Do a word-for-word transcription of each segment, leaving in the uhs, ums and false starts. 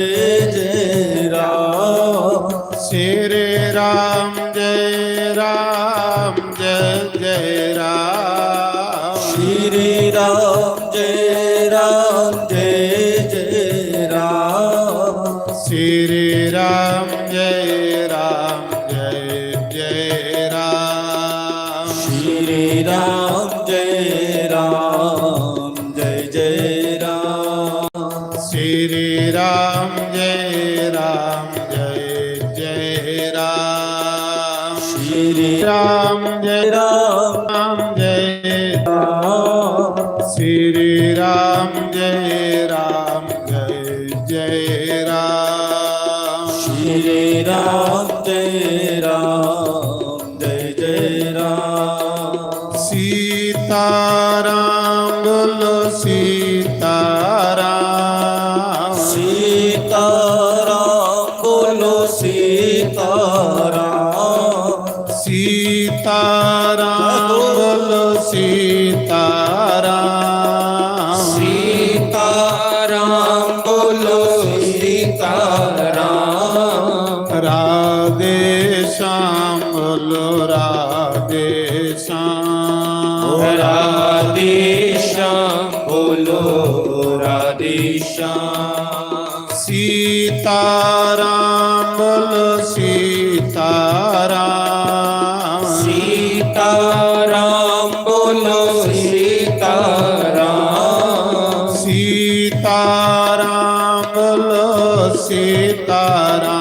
जय जय राम। श्री राम जय राम जय जय राम। श्री राम जय राम जय जय राम। श्री राम जय राम जय जय राम। श्री राम जय राम जय जय राम। श्री राम जय राम जय जय राम। श्री राम जय राम जय राम। श्री राम जय राम जय जय राम। श्री राम जय राम जय जय राम। सीताराम बोलो सीताराम। सीताराम बोलो सीताराम। सीताराम बोलो सीताराम। सीताराम बोलो सीताराम। राधे श्याम बोलो राधे श्याम। राधे श्याम बोलो राधे श्याम। सीताराम बोलो सीताराम। सीताराम बोलो सीताराम। सीताराम बोलो सीताराम।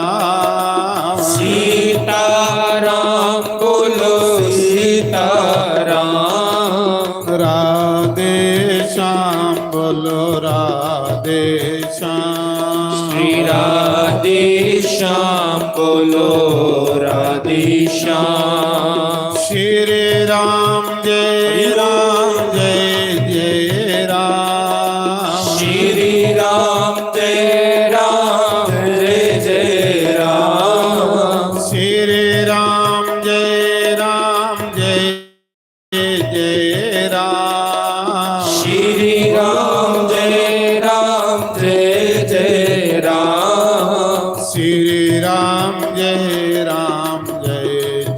सीताराम बोलो सीताराम। राधे श्याम बोलो राधे श्याम। श्री राधे श्याम बोलो राधे श्याम। श्री राम जय राम जय जय राम। श्री राम जय राम जय जय राम। श्री राम जय राम जय जय राम। श्री राम जय राम जय जय राम। श्री राम जय राम जय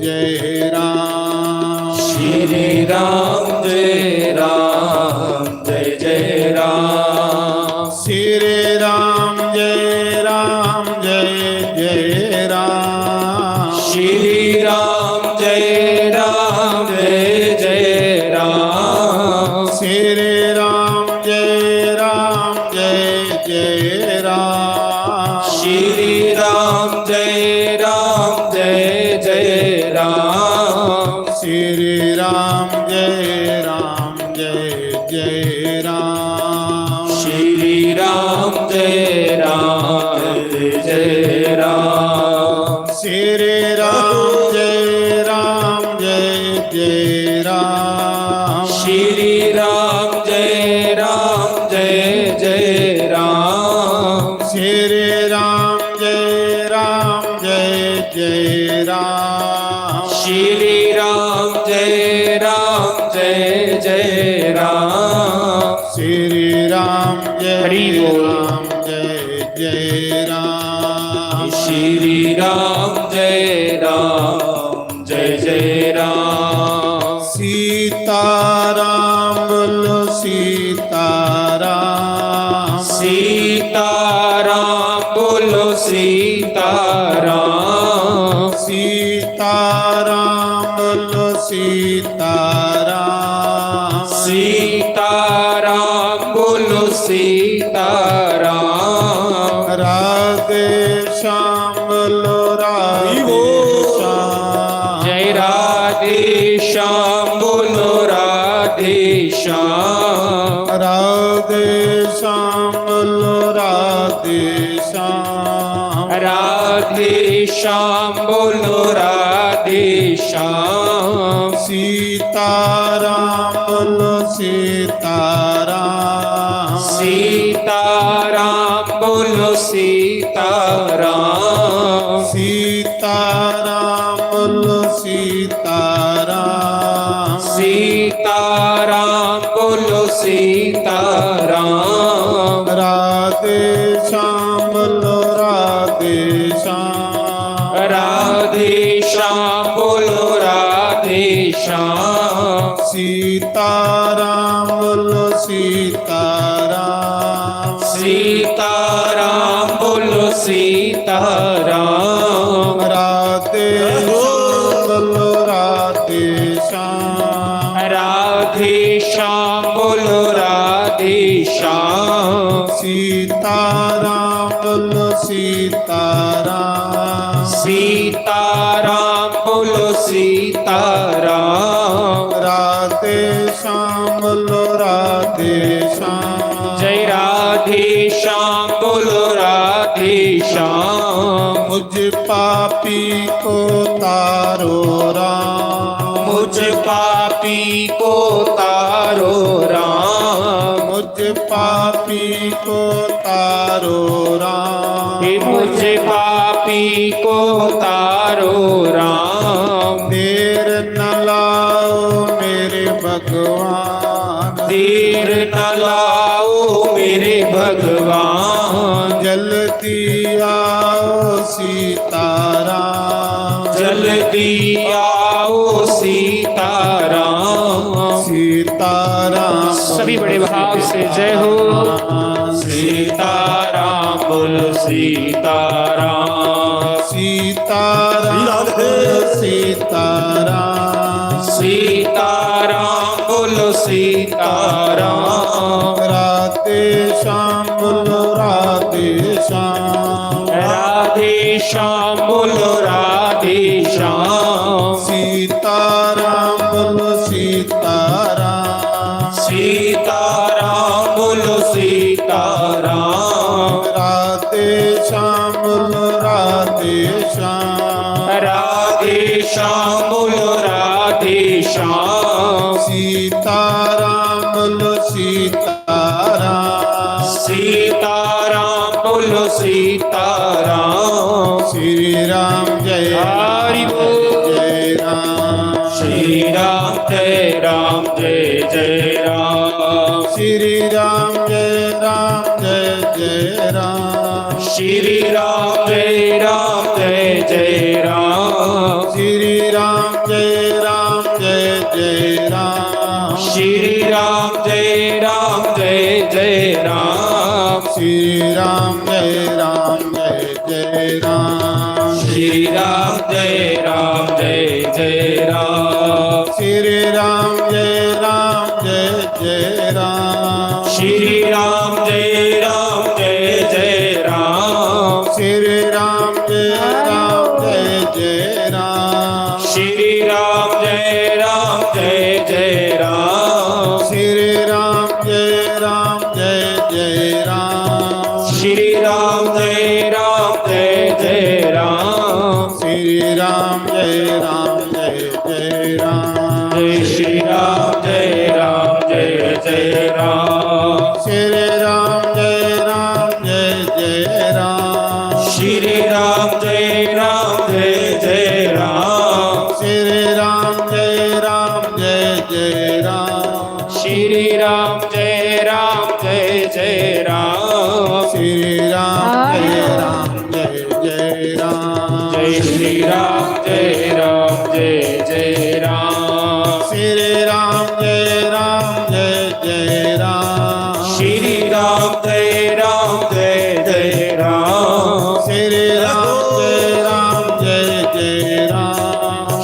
जय राम। श्री राम जय राम जय जय राम। श्री राम जय राम जय जय राम। श्री राम जय राम जय जय राम। श्री राम जय राम जय जय राम। श्री राम जय राम जय जय राम। श्री राम जय राम जय जय राम। श्री राम जय राम जय जय राम। श्री राम जय राम जय जय राम। श्री राम जय राम जय जय राम। श्री राम जय राम जय जय राम। श्री राम जय राम जय जय राम। श्री राम जय हरि बोल। राम जय जय राम। श्री राम जय राम जय जय राम। सीताराम बोलो सीताराम। सीताराम बोलो सीताराम। सीताराम बोलो सीताराम। सीताराम बोलो सीताराम। राधे श्याम बोलो राधे श्याम। जय राधे श्याम बोलो राधे श्याम। राधे श्याम बोलो राधे श्याम। राधे श्याम बोलो राधे श्याम। सीताराम बोलो सीताराम। सीताराम बोलो सीताराम। सीताराम बोलो सीताराम। सीताराम बोलो सीताराम। राधे श्याम बोलो राधे श्याम। राधे श्याम बोलो राधे श्याम। सीताराम बोलो सीताराम। सीताराम बोलो सीताराम। राधे श्याम बोलो राधे श्याम। राधे श्याम बोलो राधे श्याम। सीताराम बोलो सीताराम। सीताराम बोलो सीताराम। राधे श्याम बोलो राधे श्याम। जय राधे श्याम बोलो राधे श्याम। मुझ पापी को तारो राम। मुझ पापी को तारो राम। मुझ पापी को तारो राम। हे मुझ पापी को तारो राम। देर न लाओ मेरे भगवान। देर न लाओ मेरे भगवान। जल्दी आओ सीताराम। जल्दी आओ सीताराम। सीताराम। सभी बड़े भाव से जय हो। सीताराम बोलो सीताराम। सीताराम बोलो सीताराम। सीताराम बोलो सीताराम। राधे श्याम बोलो राधे श्याम। राधे श्याम बोलो राधे श्याम। सीताराम बोलो सीताराम। सीताराम बोलो सीताराम। राधे श्याम बोलो राधे श्याम। राधे श्याम बोलो राधे श्याम। सीताराम बोलो सीताराम। सीताराम बोलो सीताराम। श्री राम जय हरि बोल। जय राम। श्री राम जय राम जय जय राम। श्री राम जय राम जय जय राम। श्री राम जय राम जय जय राम। श्री राम जय राम जय जय राम। श्री राम जय राम जय जय राम। श्री राम जय राम जय जय राम। श्री राम जय राम जय जय राम। श्री राम जय राम जय जय राम। श्री राम जय राम जय जय राम। श्री राम जय राम जय जय राम। श्री राम जय राम जय जय राम। श्री राम जय राम जय जय राम। श्री राम जय राम जय जय राम। श्री राम जय राम जय जय राम। जय श्री राम जय राम जय जय राम। श्री राम जय राम जय जय राम। श्री राम जय राम जय जय राम। श्री राम जय राम जय जय राम। श्री राम जय राम जय जय राम। श्री राम जय राम जय जय राम। जय श्री राम जय राम जय जय राम। श्री राम जय राम जय जय राम। श्री राम जय राम जय जय राम। श्री राम जय राम जय जय राम।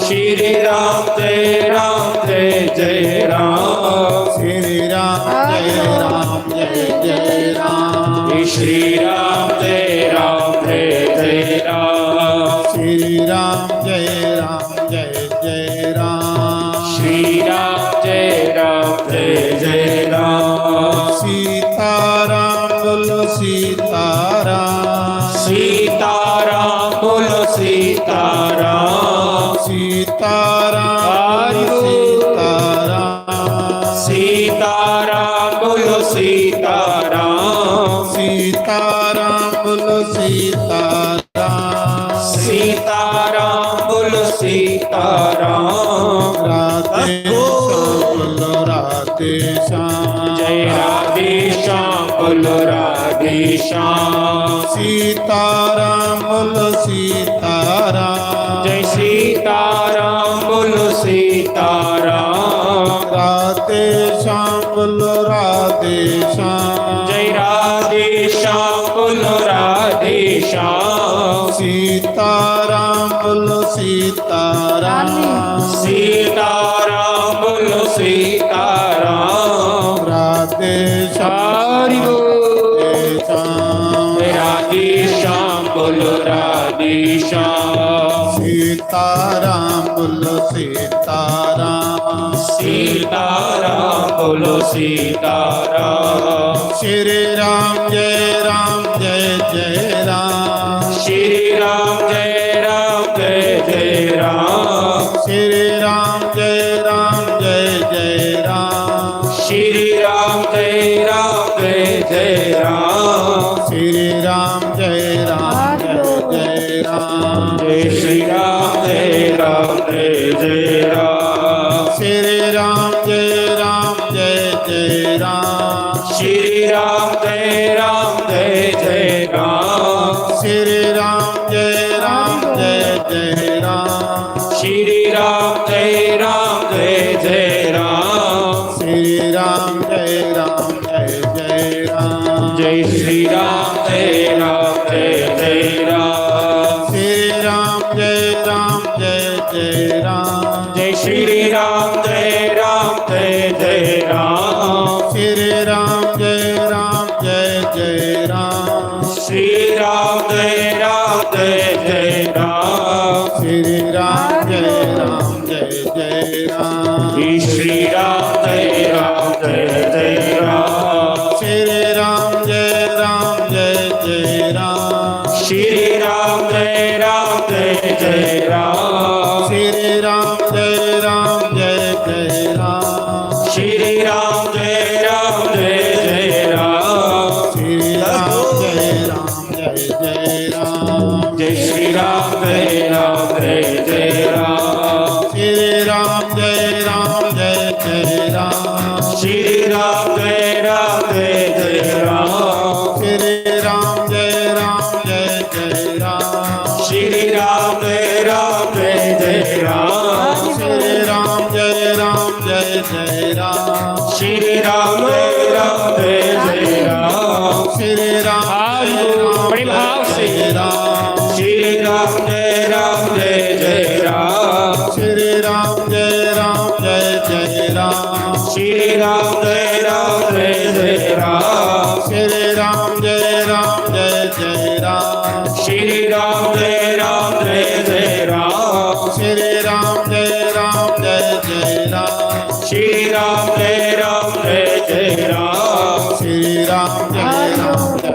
श्री राम जय राम जय जय राम। श्री राम जय राम जय जय राम। श्री राम जय राम जय जय राम। श्री राम जय राम जय जय राम। श्री राम जय राम जय जय राम। सीताराम बोलो सीताराम। सीताराम बोलो सीताराम। सीताराम बोलो सीताराम। सीताराम बोलो सीताराम। सीताराम बोलो सीताराम। सीताराम बोलो सीताराम। राधे श्याम बोलो राधे श्याम। जय राधे श्याम बोलो राधे श्याम। सीताराम बोलो सीताराम। जय सीताराम बोलो सीताराम। राधे श्याम बोलो राधे श्याम। जय राधे श्याम बोलो राधे श्याम। सीताराम बोलो सीताराम। सीताराम बोलो सीताराम। राधे श्याम। हरि बोल। राधे श्याम। राधे श्याम बोलो राधे श्याम। सीताराम बोलो सीताराम। सीताराम बोलो सीताराम। श्री राम जय राम जय जय राम। श्री राम जय राम जय जय राम। श्री राम जय राम जय जय राम। श्री राम जय राम जय जय राम। श्री राम जय राम जय जय राम। जय श्री राम जय राम जय जय राम। श्री राम जय राम जय जय राम। श्री राम जय राम जय जय राम। श्री राम जय राम जय जय राम। श्री राम जय राम जय जय राम। श्री राम जय राम जय जय राम। जय श्री राम जय राम जय जय राम। श्री राम जय राम जय जय राम। जय श्री राम जय राम जय जय राम। श्री राम जय राम जय जय राम। श्री राम जय राम जय जय राम। श्री राम जय राम जय जय राम। श्री राम जय राम जय जय राम। श्री राम जय राम जय जय राम। श्री राम जय राम जय जय राम। श्री राम जय राम जय जय राम। श्री राम जय राम जय जय राम। श्री राम जय राम जय जय राम। जय श्री राम जय राम जय जय राम। श्री राम जय राम जय जय राम। श्री राम जय राम जय जय राम। श्री राम जय राम जय जय राम। श्री राम जय राम जय जय राम। श्री राम जय राम जय जय राम। श्री राम जय राम जय जय राम। श्री राम जय राम बड़े भाव से। जय राम। श्री राम जय राम जय जय राम। श्री राम जय राम जय जय राम। श्री राम जय राम जय जय राम। श्री राम जय राम जय जय राम। श्री राम जय राम जय जय राम। श्री राम जय राम जय जय राम। श्री राम जय राम जय जय राम। श्री राम जय राम जय जय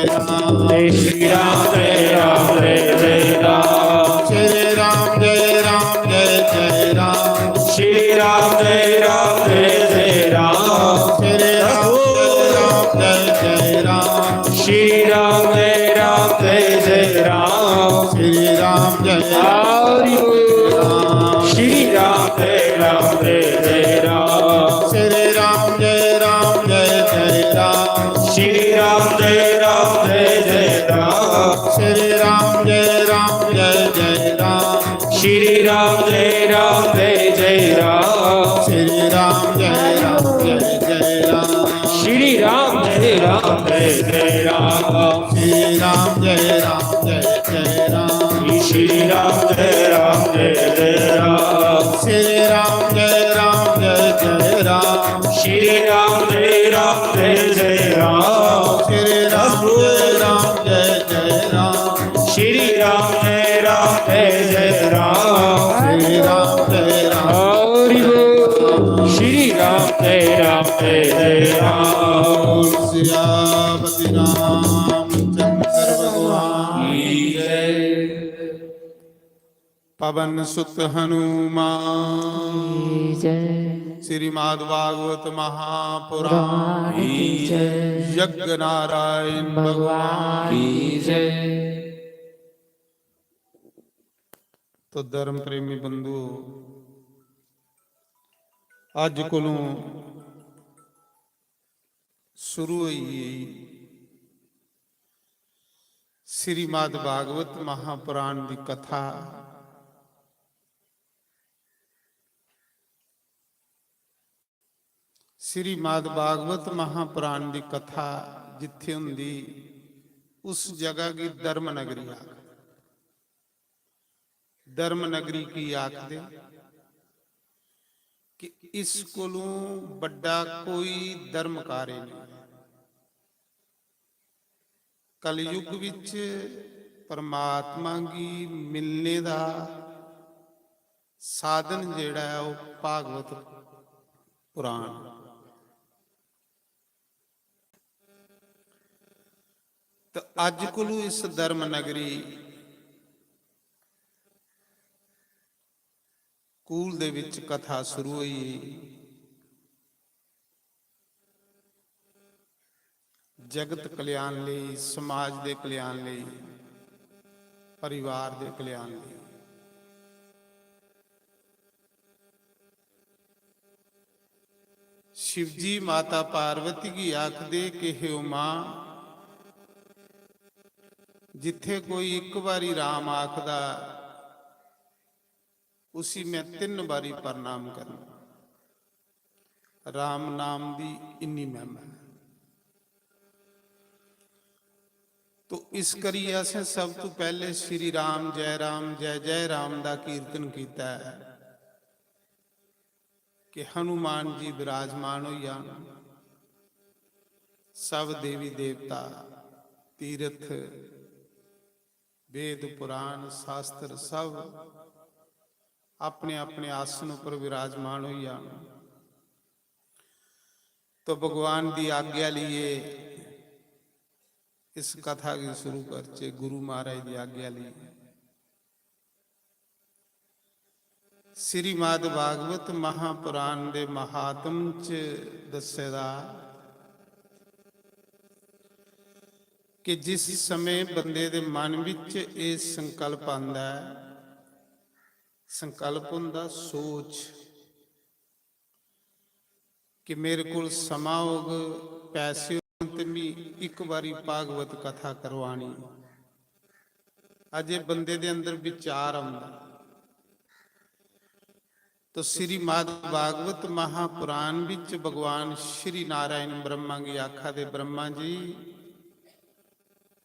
राम। जय श्री राम जय राम जय जय राम। श्री राम जय राम जय जय राम। श्री राम जय राम जय जय राम। श्री राम जय राम जय जय राम। श्री राम जय राम जय जय राम। श्री राम जय हरि बोल। श्री राम जय राम जय जय राम। श्री राम जय राम जय जय राम। श्री राम जय राम जय जय राम। श्री राम जय राम जय जय राम। श्री राम जय राम जय जय राम। श्री राम जय राम जय जय राम। श्री राम जय राम जय जय राम। श्री राम जय राम जय जय राम। श्री राम जय राम जय जय राम। श्री राम जय राम जय जय राम। श्री राम जय राम जय जय राम। श्री राम जय राम जय जय राम। श्री राम जय राम जय जय राम। श्री राम जय राम। हरि बोल। श्री राम जय राम जय जय राम। सियापति रामचंद्र भगवान की जय। पवन सुत हनुमान की जय। श्रीमद् भागवत महापुराण पुराण की जय। यज्ञ नारायण भगवान की जय। तो धर्म प्रेमी बंधुओ, अज कोलों शुरू होई गेई श्रीमद् भागवत महापुराण दी कथा। श्रीमद् भागवत महापुराण दी कथा जित्थे हुंदी, उस जगह गी धर्म नगरी आखदे। धर्म नगरी की आखदे कि इस कोलों बड्डा कोई धर्म कार्य नहीं। कलयुग विच परमात्मा गी मिलने दा साधन जेह्ड़ा ऐ, ओह् भागवत पुराण। ते अज्ज कोलू इस धर्म नगरी कूल दे विच कथा शुरू होई। जगत कल्याण लेई, समाज दे कल्याण लेई, परिवार दे कल्याण लेई। शिवजी माता पार्वती गी आखदे कि हे उमा, जित्थे कोई इक बारी राम आखदा, उसी मैं तिन्न बारी प्रणाम करना। राम नाम दी इन्नी महिमा ऐ। तो इस करियै असें सब तों पैह्ले श्री राम, जय राम, जय जय राम दा कीर्तन कीता ऐ कि हनुमान जी विराजमान होई जान, सब देवी देवता, तीर्थ, वेद, पुराण, शास्त्र सब अपने-अपने आसन उपर विराजमान होई जान। तो भगवान दी आज्ञा लेइयै इस कथा गी शुरू करचे, गुरु महाराज दी आज्ञा लेइयै। श्रीमद् भागवत महापुराण दे महात्म च दस्से दा कि जिस समय बंदे दे मन विच एह् संकल्प आंदा ऐ, संकल्प होंदा सोच कि मेरे कोल समां होग, पैसे होन ते मी इक बारी भागवत कथा करवानी। अजे बंदे दे अंदर विचार आंदा। तो श्रीमद् भागवत महापुराण विच भगवान श्री नारायण ब्रह्मा गी आखा दे, ब्रह्मा जी,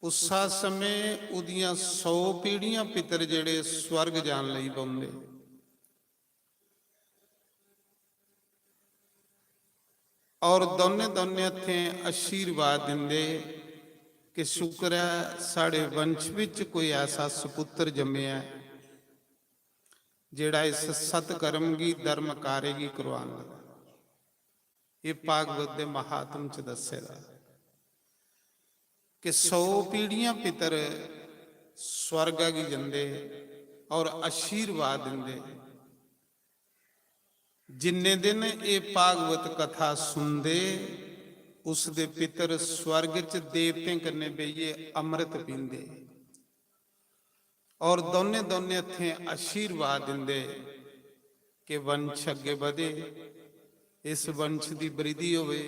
उस्सा समें उदियां सौ पीढ़ियां पितर जेड़े स्वर्ग जान लगी पौंदे। और दौनें दौनें हत्थें आशीर्वाद दिंदे कि शुक्र ऐ, साढ़े वंश विच कोई ऐसा सपुत्र जम्मेआ ऐ जेड़ा इस सत्कर्म गी, धर्म कार्य गी करवान लगा। एह् भागवत दे महात्म च दस्से दा कि सौ पीढ़ियां पितर स्वर्गा गी जंदे और आशीर्वाद दिंदे। जिन्ने दिन एह् भागवत कथा सुनदे, उसदे पितर स्वर्ग च देवतें कन्नै बेहियै अमृत पींदे और दौनें दौनें हत्थें आशीर्वाद दिंदे कि वंश अग्गे बधे, इस वंश दी वृद्धि होवे।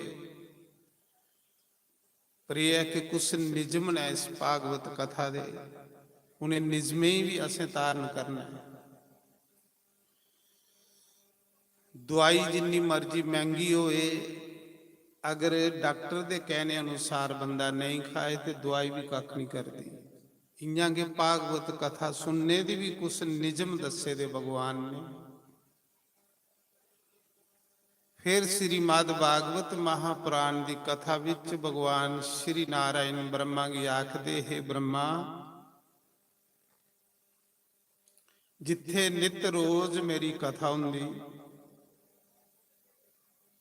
पर एह् ऐ कि कुछ निजम न इस भागवत कथा दे, उ'नें निजमें गी बी असें धारण करना ऐ। दुआई जिन्नी मर्जी मैंह्गी होए, अगर डाक्टर दे कैह्ने अनुसार बंदा नेईं खाए ते दुआई बी कक्ख निं करदी। इ'यां गै भागवत कथा सुनने दी बी कुछ निजम दस्से दे भगवान ने। फिर श्रीमद् भागवत महापुराण दी कथा विच भगवान श्री नारायण ब्रह्मा गी आखदे, हे ब्रह्मा, जित्थे नित रोज मेरी कथा हुंदी,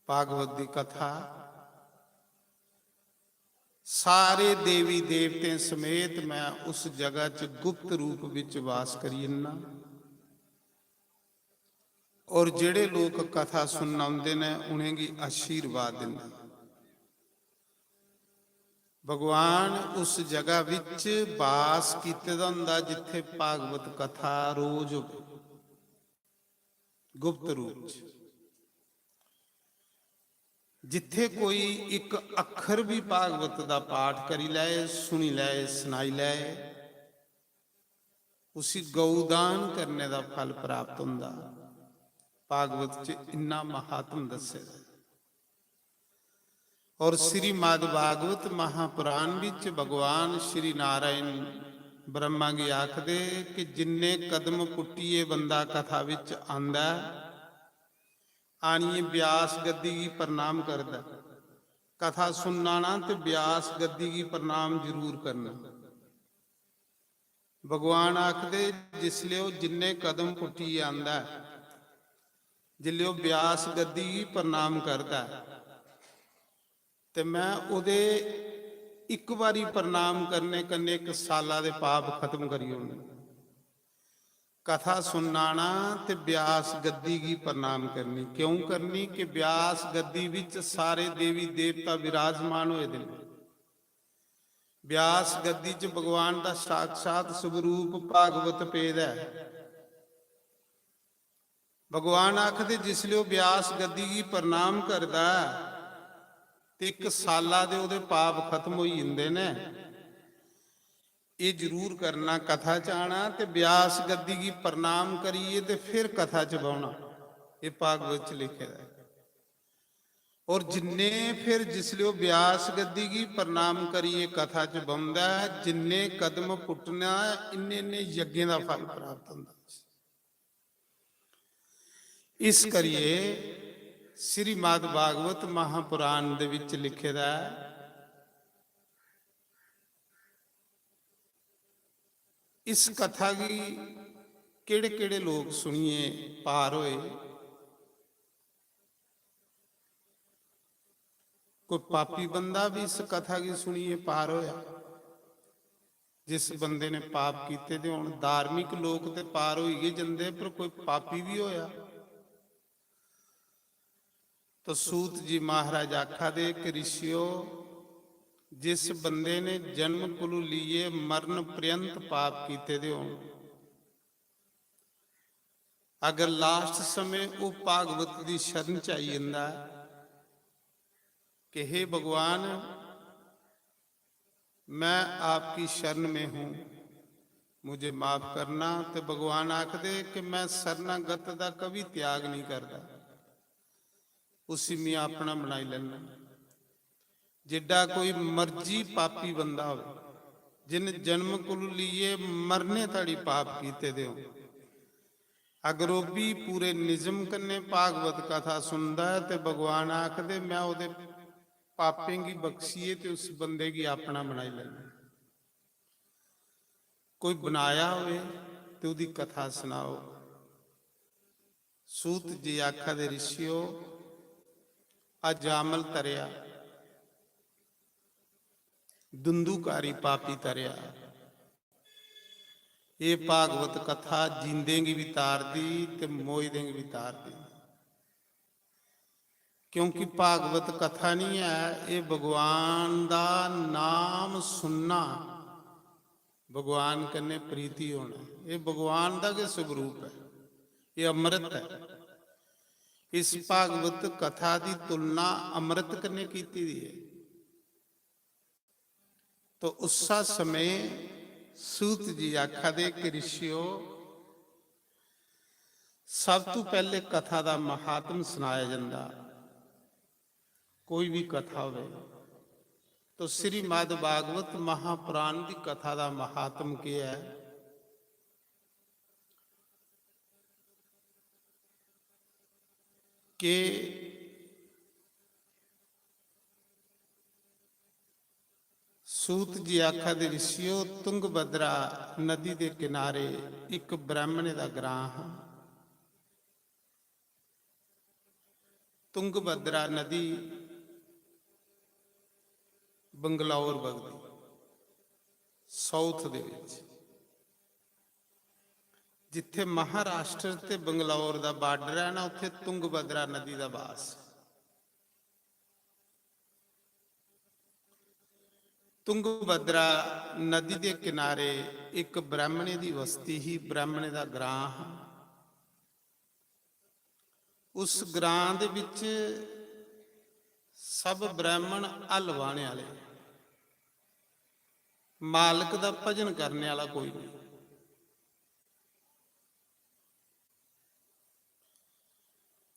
भागवत दी कथा, सारे देवी देवतें समेत मैं उस जगह च गुप्त रूप विच वास करी जन्ना। और जेड़े लोक कथा सुनन औंदे न, उ'नेंगी आशीर्वाद दिंदे। भगवान उस जगह विच वास कीते दा होंदा जित्थे भागवत कथा रोज होवे, गुप्त रूप च। जित्थे कोई इक अक्खर भी भागवत दा पाठ करी लैए, सुनी लैए, सनाई लैए, उसी गौ दान करने दा फल प्राप्त होंदा। भागवत च इन्ना महात्म दस्से दा ऐ। और श्रीमद् भागवत महापुराण विच भगवान श्री नारायण ब्रह्मा गी आखदे कि जिन्ने कदम पुट्टियै बंदा कथा विच आंदा ऐ, आनियै व्यास गद्दी गी प्रणाम करदा ऐ। कथा सुनना ना ते व्यास गद्दी गी प्रणाम जरूर करना। भगवान आखदे, जिसले ओह जिन्ने कदम पुट्टियै आंदा ऐ, जिसले ओह व्यास गद्दी गी प्रणाम करदा ऐ, ते मैं ओहदे इक बारी प्रणाम करने कन्नै इक साला दे पाप खत्म करी ओड़ने। कथा सुनना ना ते व्यास गद्दी गी प्रणाम करनी। क्यों करनी? कि व्यास गद्दी विच सारे देवी देवता विराजमान होए दे न। व्यास गद्दी च भगवान दा साक्षात स्वरूप भागवत पेदा ऐ। भगवान आखदे, जिसलै ओह् व्यास गद्दी गी प्रणाम करदा ऐ ते इक साला दे ओह्दे पाप खत्म होई जंदे न। एह् जरूर करना, कथा च आना ते व्यास गद्दी गी प्रणाम करियै ते फिर कथा च बौह्ना। एह् भागवत च लिखे दा ऐ। और जिन्ने फिर जिसलै ओह् व्यास गद्दी गी प्रणाम करियै कथा च बौंह्दा ऐ, जिन्ने कदम पुट्टना ऐ, इन्ने इन्ने यज्ञें दा फल प्राप्त होंदा। इस करियै श्रीमद् भागवत महापुराण दे विच लिखे दा ऐ, इस कथा गी केड़े-केड़े लोक सुनियै पार होए? कोई पापी बंदा भी इस कथा गी सुनियै पार होया? जिस बंदे ने पाप कीते दे होन, धार्मिक लोक ते पार होई गै जंदे, पर कोई पापी भी होया? तो सूत जी महाराज आखा दे कि ऋषियो, जिस बंदे ने जन्म कोलू लेइयै मरण पर्यंत पाप कीते दे होन, अगर last समय ओह् भागवत दी शरण च आई जंदा ऐ कि हे भगवान, मैं आपकी शरण में हूँ, मुझे माफ करना, ते भगवान आखदे कि मैं शरणागत दा कभी त्याग नहीं करदा, उसी मैं अपना बनाई लैना। जिड्डा कोई मर्जी पापी बंदा होवे, जिन जन्म कोलू लेइयै मरने धोड़ी पाप कीते दे हो, अगर ओह् भी पूरे निजम कन्नै भागवत कथा सुनदा ऐ ते भगवान आखदे, मैं ओह्दे पापें गी बख्शियै ते उस बंदे गी अपना बनाई लैना। कोई बनाया होवे ते ओह्दी कथा सनाओ। सूत जी आखा दे, ऋषियो, अजामल तरया, दुंदुकारी पापी तरया। एह् भागवत कथा जींदें गी बी तारदी ते मोए दें गी बी तारदी। क्योंकि भागवत कथा नहीं ऐ, एह् भगवान दा नाम सुनना, भगवान कन्नै प्रीति होना, एह् भगवान दा गै स्वरूप ऐ, एह् अमृत ऐ। इस भागवत कथा दी तुलना अमृत कन्नै कीती दी ऐ। तो उस्सा समय सूत जी आखा दे कि ऋषियो, सब तू पैह्ले कथा दा महात्म सनाया जंदा, कोई भी कथा होवे, तो श्रीमद् भागवत महापुराण दी कथा दा महात्म केह् ऐ? के सूत जी आखा दे, ऋषियो, तुंगभद्रा नदी दे किनारे इक ब्राह्मणे दा ग्रां हा। तुंगभद्रा नदी बंगलौर बगदी, south दे विच, जित्थे महाराष्ट्र ते बंगलौर दा border ऐ ना, उत्थे तुंगभद्रा नदी दा बास। तुंगभद्रा नदी दे किनारे इक ब्राह्मणे दी वस्ती ही, ब्राह्मणे दा ग्रां हा। उस ग्रां दे विच सब ब्राह्मण हल बाह्ने आह्ले, मालक दा भजन करने आह्ला कोई नहीं।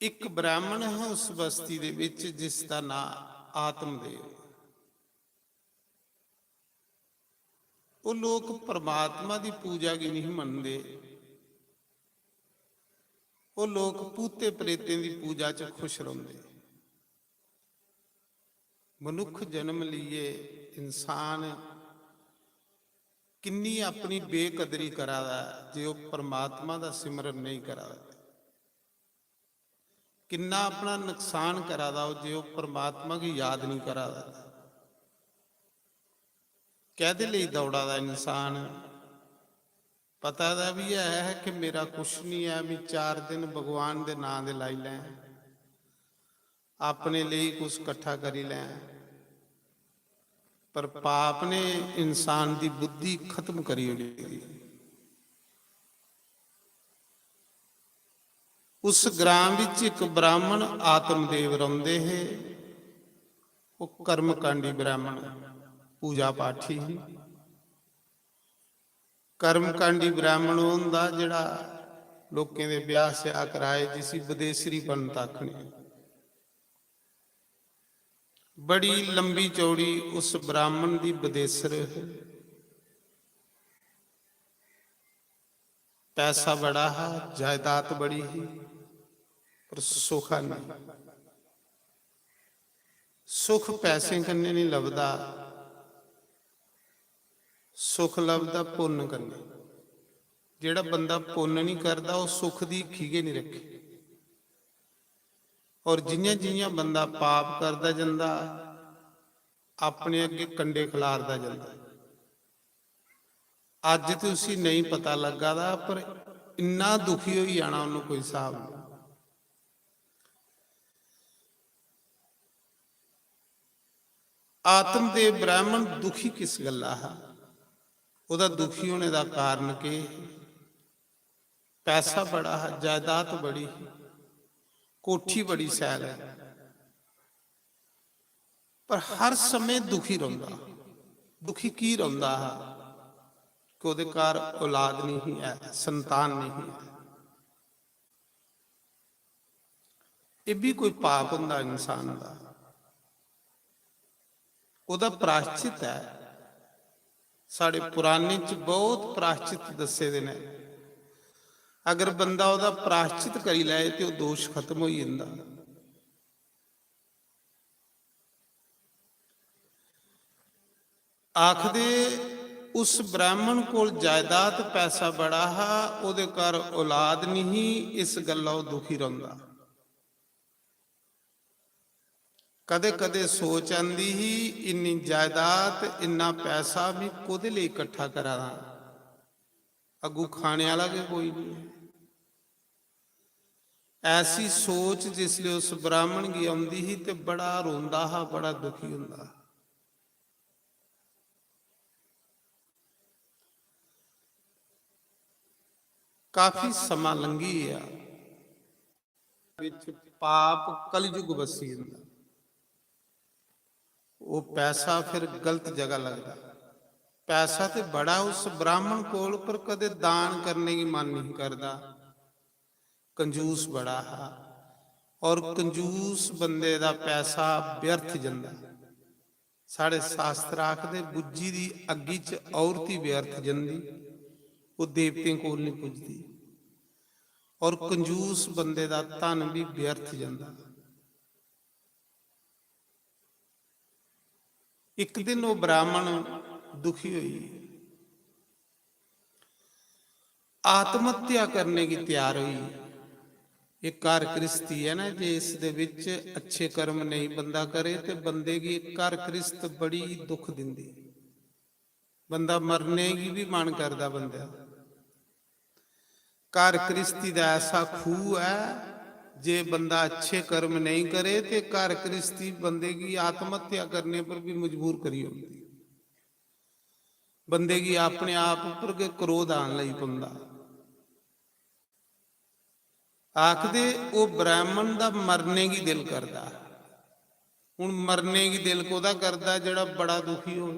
इक ब्राह्मण हा उस बस्ती दे विच, जिसदा नां आत्मदेव। ओह् लोक परमात्मा दी पूजा गी नहीं मनदे, ओह् लोक भूते प्रेतें दी पूजा च खुश रौंह्दे। मनुक्ख जन्म लेइयै इंसान किन्नी अपनी बेकदरी करा दा ऐ जे ओह् परमात्मा दा सिमरन नेईं करा दा, किन्ना अपना नुकसान करा दा ओह् जे ओह् परमात्मा गी याद नेईं करा दा। कैह्दे लेई दौड़ा दा इंसान? पता दा बी ऐ कि मेरा कुछ निं ऐ, मी चार दिन भगवान दे नांऽ दे लाई लैं, अपने लेई कुछ कट्ठा करी लैं, पर पाप ने इंसान दी बुद्धि खत्म करी ओड़ी दी। उस ग्रां विच इक ब्राह्मण आत्मदेव रौंह्दे हे। ओह् कर्मकांडी ब्राह्मण, पूजा पाठी ही। कर्मकांडी ब्राह्मण ओह् होंदा जेह्ड़ा लोकें दे ब्याह् स्याह् कराए, जिसी बदेसरी पंत आखने। बड़ी लंबी चौड़ी उस ब्राह्मण दी बदेसर ही। पैसा बड़ा हा, जायदाद बड़ी ही, पर सुख नेईं। सुख पैसें कन्नै नेईं लभदा, सुख लभदा पुन्न कन्नै। जेह्ड़ा बंदा पुन्न नेईं करदा, ओह् सुख दी हिक्खी गै नेईं रक्खी। और जि'यां जि'यां बंदा पाप करदा जंदा, अपने अग्गें कंडे खलारदा जंदा। अज्ज ते उसी नेईं पता लग्गा दा, पर इन्ना दुखी होई जाना, उन्नू कोई स्हाब नेईं। आत्मदेव ब्राह्मण दुखी किस गल्ला हा? ओह्दा दुखी होने दा कारण केह्? पैसा बड़ा हा, जायदाद बड़ी ही, कोठी बड़ी शैल ऐ, पर हर समें दुखी रौंह्दा। दुखी की रौंह्दा हा? कि ओह्दे घर औलाद नेईं ही ऐ, संतान नेईं ही ऐ। एह् बी कोई पाप होंदा इंसान दा? ओह्दा प्राश्चित ऐ। साढ़े पुराणें च बहुत प्राश्चित दस्से दे न। अगर बंदा ओह्दा प्राश्चित करी लै ते ओह् दोश खत्म होई जंदा। आखदे, उस ब्राह्मण कोल जायदाद, पैसा बड़ा हा, ओह्दे घर औलाद नेईं ही, इस गल्ला ओह् दुखी रौंह्दा। कदें-कदें सोच आंदी ही, इन्नी जायदाद, इन्ना पैसा में कोह्दे लेई कट्ठा करा दा? अग्गू खाने आह्ला गै कोई नेईं। ऐसी सोच जिसलै उस ब्राह्मण गी औंदी ही ते बड़ा रोंदा हा, बड़ा दुखी होंदा हा। काफी समां लंघी गेआ, विच पाप कलयुग बस्सी जंदा। ओह् पैसा फिर गलत जगह लगदा। पैसा ते बड़ा उस ब्राह्मण कोल, पर कदे दान करने गी मन नहीं करदा। कंजूस बड़ा हा, और कंजूस बंदे दा पैसा व्यर्थ जंदा। साढ़े शास्त्र आखदे, "बुज्झी दी अग्गी च औरती व्यर्थ जंदी, ओह् देवतें कोल नहीं पुजदी।" और कंजूस बंदे दा धन भी व्यर्थ जंदा। इक दिन ओह् ब्राह्मण दुखी होई, आत्महत्या करने गी त्यार होई। एह् घर गृहस्थी ऐ ना, जे इस दे विच अच्छे कर्म नेईं बंदा करे, ते बंदे गी घर गृहस्थ बड़ी दुख दिंदी। बंदा मरने गी भी मन करदा बंदे दा। घर गृहस्थी दा ऐसा खूह ऐ, जे बंदा अच्छे कर्म नेईं करे ते घर गृहस्थी बंदे गी आत्महत्या करने पर भी मजबूर करी ओड़दी। बंदे गी अपने आप उप्पर गै क्रोध आन लगी पौंदा। आखदे, ओह् ब्राह्मण दा मरने गी दिल करदा। हुन मरने गी दिल कोह्दा करदा, जेह्ड़ा बड़ा दुखी हो,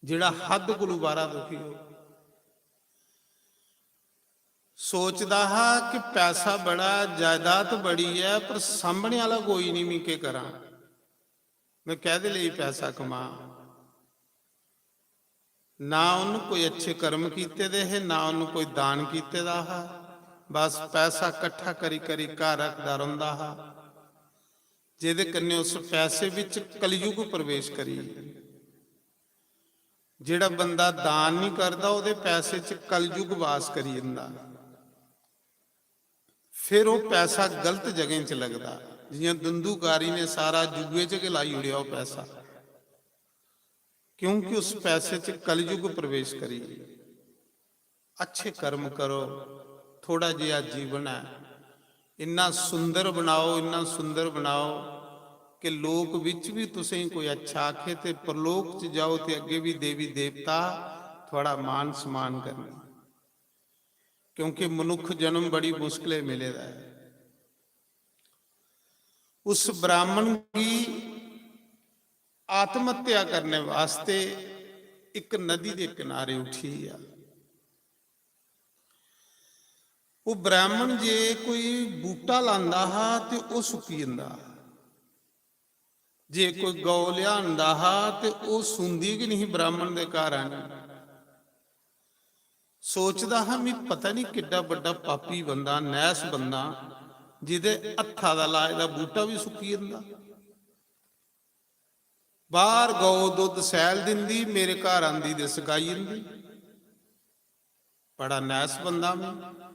जेह्ड़ा हद्द कोलू बाह्रा दुखी हो। सोचदा हा कि पैसा बड़ा, जायदाद बड़ी ऐ, पर सामने आह्ला कोई निं, में केह् करां, में कैह्दे लेई पैसा कमां। ना उन्न कोई अच्छे कर्म कीते दे हे, ना उन्न कोई दान कीते दा हा। बस पैसा कट्ठा करी करी घर रखदा रौंह्दा हा, जेह्दे कन्नै उस पैसे बिच कलयुग प्रवेश करी। जेह्ड़ा बंदा दान निं करदा, ओह्दे पैसे च कलयुग वास करी जंदा। फिर ओह् पैसा गलत जगहें च लगदा। जि'यां दुंदूकारी ने सारा जुए च गै लाई ओड़ेआ ओह् पैसा, क्योंकि उस पैसे च कलयुग प्रवेश करी। अच्छे कर्म करो, थोड़ा जेहा जीवन ऐ, इन्ना सुंदर बनाओ, इन्ना सुंदर बनाओ कि लोक बिच बी तुसेंगी कोई अच्छा आखे ते परलोक च जाओ ते अग्गें बी देवी देवता थुआढ़ा मान सम्मान करन, क्योंकि मनुक्ख जन्म बड़ी मुश्कलें मिले दा ऐ। उस ब्राह्मण गी आत्महत्या करने वास्ते इक नदी दे किनारे उठी गेआ। ओह् ब्राह्मण जे कोई बूह्टा लांदा हा ते ओह् सुक्की जंदा हा, जे कोई गौ लेआंदा हा ते ओह् सूंदी गै निं ही ब्राह्मण दे घर आनी। सोचदा हा, "मी पता निं किड्डा बड्डा पापी बंदा, नैस बंदा, जेह्दे हत्था दा लाए दा बूह्टा बी सुक्की जंदा।" बाहर गौ दुद्ध सैल दिंदी, मेरे घर आंदी ते सकाई जंदी। बड़ा नैस बंदा में।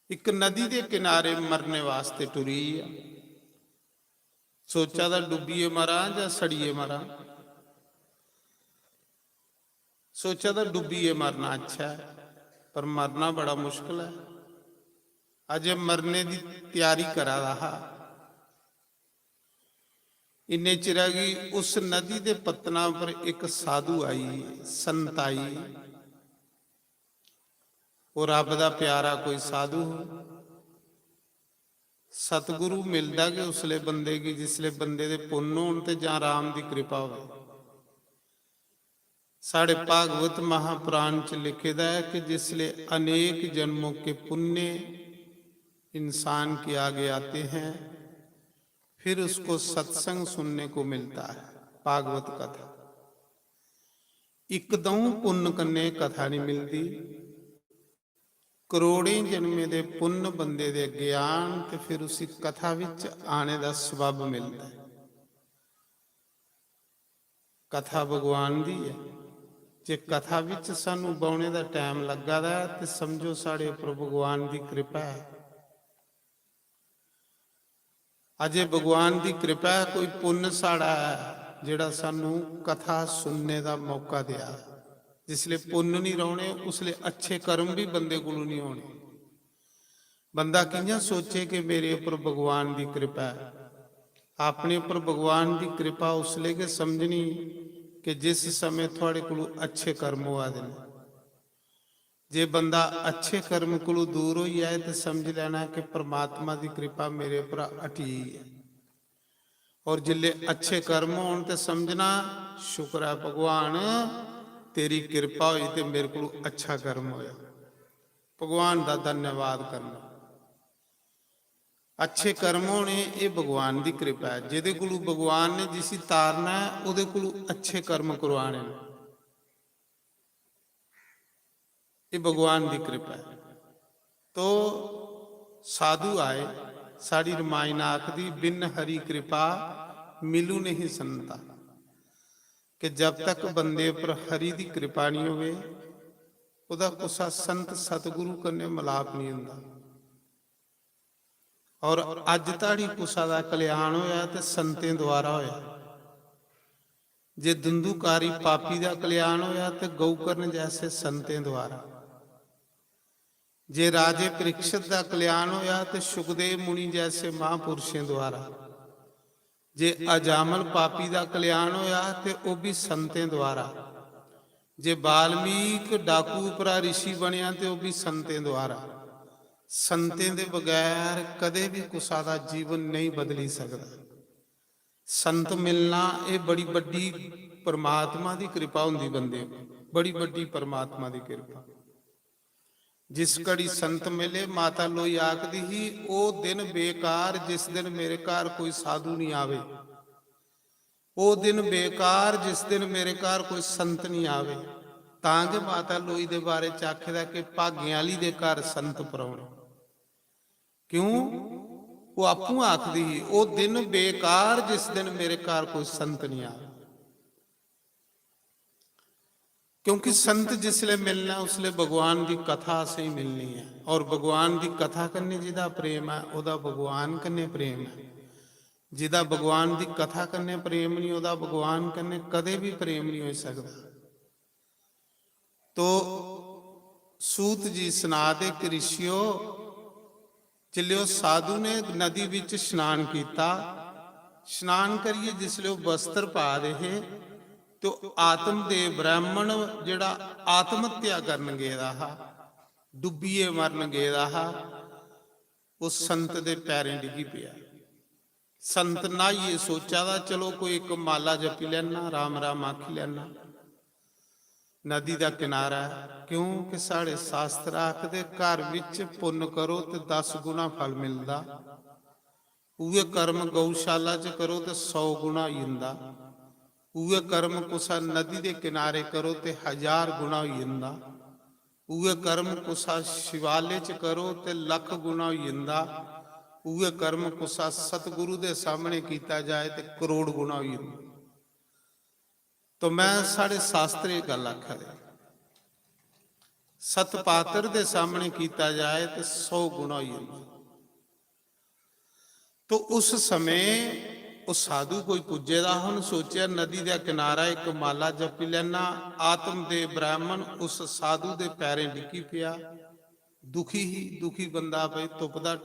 इक नदी दे किनारे मरने वास्ते टुरी गेआ। सोचा दा डुब्बियै मरां जां सड़ियै मरां। सोचा दा डुब्बियै मरना अच्छा ऐ, पर मरना बड़ा मुश्कल ऐ। अजें मरने दी त्यारी करा दा हा। इन्ने चिरा गी उस नदी दे पत्तना पर इक साधु आई, संत आई। ओह् रब दा प्यारा कोई साधु। सतगुरु मिलदा गै उसले बंदे गी जिसले बंदे दे पुन्न होन ते जां राम दी कृपा होवे। साढ़े भागवत महापुराण च लिखे दा ऐ कि जिसले अनेक जन्मों के पुण्य इंसान के आगे आते हैं, फिर उसको सत्संग सुनने को मिलता है। भागवत कथा। इक दऊं पुन्न कन्नै कथा नहीं मिलदी। करोड़ें जन्में दे पुन्न बंदे दे अग्गे आन ते फिर उसी कथा विच आने दा सबब मिलदा ऐ। कथा भगवान दी ऐ। जे कथा विच सानू बौह्ने दा टैम लग्गा दा ऐ ते समझो साढ़े उप्पर भगवान दी कृपा ऐ। अजे भगवान दी कृपा ऐ, कोई पुन्न साढ़ा ऐ जेह्ड़ा सानू कथा सुनने दा मौका देआ। जिसले पुन्न निं रौह्ने, उसले अच्छे कर्म बी बंदे कोलू निं होने। बंदा कि'यां सोचे कि मेरे उप्पर भगवान दी कृपा ऐ? अपने उप्पर भगवान दी कृपा उसले गै समझनी कि जिस समें थुआढ़े कोलू अच्छे कर्म होआ दे न। जे बंदा अच्छे कर्म कोलू दूर होई जाए ते समझ लैना कि परमात्मा दी कृपा मेरे उप्पर हटी गेई ऐ। और जिसले अच्छे कर्म होन ते समझना, शुक्र ऐ भगवान, तेरी कृपा होई ते मेरे कोलू अच्छा कर्म होया। भगवान दा धन्यवाद करना। अच्छे कर्म होने, एह् भगवान दी कृपा ऐ। जेह्दे कोलू भगवान ने जिसी तारना ऐ, ओह्दे कोलू अच्छे कर्म करवाने न। एह् भगवान दी कृपा ऐ। तो साधु आए, साढ़ी रमायण आखदी, "बिन हरि कृपा मिलू नहीं संता।" कि जब तक बंदे पर हरि दी कृपा नहीं होवे, ओह्दा कुसा संत सतगुरु कन्नै मलाप नहीं होंदा। और अज धड़ी कुसा दा कल्याण होया ते संतें द्वारा होया। जे धुंधुकारी पापी दा कल्याण होया ते गौकर्ण जैसे संतें द्वारा। जे राजे परीक्षित दा कल्याण होया ते शुकदेव मुनि जैसे महापुरुषें द्वारा। जे अजामल पापी दा कल्याण होया ते ओह् भी संतें द्वारा। जे वाल्मीक डाकू उप्परा ऋषि बनेआ ते ओह् भी संतें द्वारा। संतें दे बगैर कदें बी कुसा दा जीवन नेईं बदली सकदा। संत मिलना, एह् बड़ी बड्डी परमात्मा दी किरपा होंदी बंदे पर, बड़ी बड्डी परमात्मा दी किरपा। जिस घड़ी संत मिले, माता लोई आखदी ही, "ओह् दिन बेकार जिस दिन मेरे घर कोई साधु निं आवे, ओह् दिन बेकार जिस दिन मेरे घर कोई संत निं आवे।" तां गै माता लोई दे बारे च आखे दा कि भागें आह्ली दे घर संत परौने। क्यों? ओह् आपूं आखदी ही, "ओह् दिन बेकार जिस दिन मेरे घर कोई संत निं आवे।" क्योंकि संत जिसले मिलना, उसले भगवान दी कथा असेंगी मिलनी ऐ। और भगवान दी कथा कन्नै जेह्दा प्रेम ऐ, ओह्दा भगवान कन्नै प्रेम ऐ। जेह्दा भगवान दी कथा कन्नै प्रेम निं, ओह्दा भगवान कन्नै कदें बी प्रेम निं होई सकदा। तो सूत जी सना दे कि ऋषियो, जिसले ओह् साधु ने नदी बिच स्नान कीता, स्नान करियै जिसले ओह् वस्त्र पा दे हे, तो आत्मदेव ब्राह्मण जेह्ड़ा आत्महत्या करन गेदा हा, डुब्बियै मरन गेदा हा, ओह् संत दे पैरें डिग्गी पेआ। संत न्हाइयै सोचा दा, "चलो, कोई इक माला जपी लैना, राम राम आखी लैना।" नदी दा किनारा ऐ, क्योंकि साढ़े शास्त्र आखदे, "घर बिच पुन्न करो ते दस गुना फल मिलदा, उ'ऐ कर्म गौशाला च करो ते सौ गुना होई जंदा, उ'ऐ कर्म कुसै नदी दे किनारे करो ते हजार गुना होई जंदा, उ'ऐ कर्म कुसै शिवालय च करो ते लक्ख गुना होई जंदा, उ'ऐ कर्म कुसै सतगुरु दे सामने कीता जाए ते करोड़ गुना होई जंदा।" तो मैं साढ़े शास्त्र एह् गल्ल आखा दे, सतपात्र दे सामने कीता जाए ते सौ गुना होई जंदा। तो उस समें ओह् साधु कोई पुज्जे दा हा, उन्न सोचेआ, "नदी दा किनारा, इक माला जपी लैना।" आत्मदेव ब्राह्मण उस साधु दे पैरें डिग्गी पेआ। दुखी ही, दुखी बंदा, भाई, तुपदा।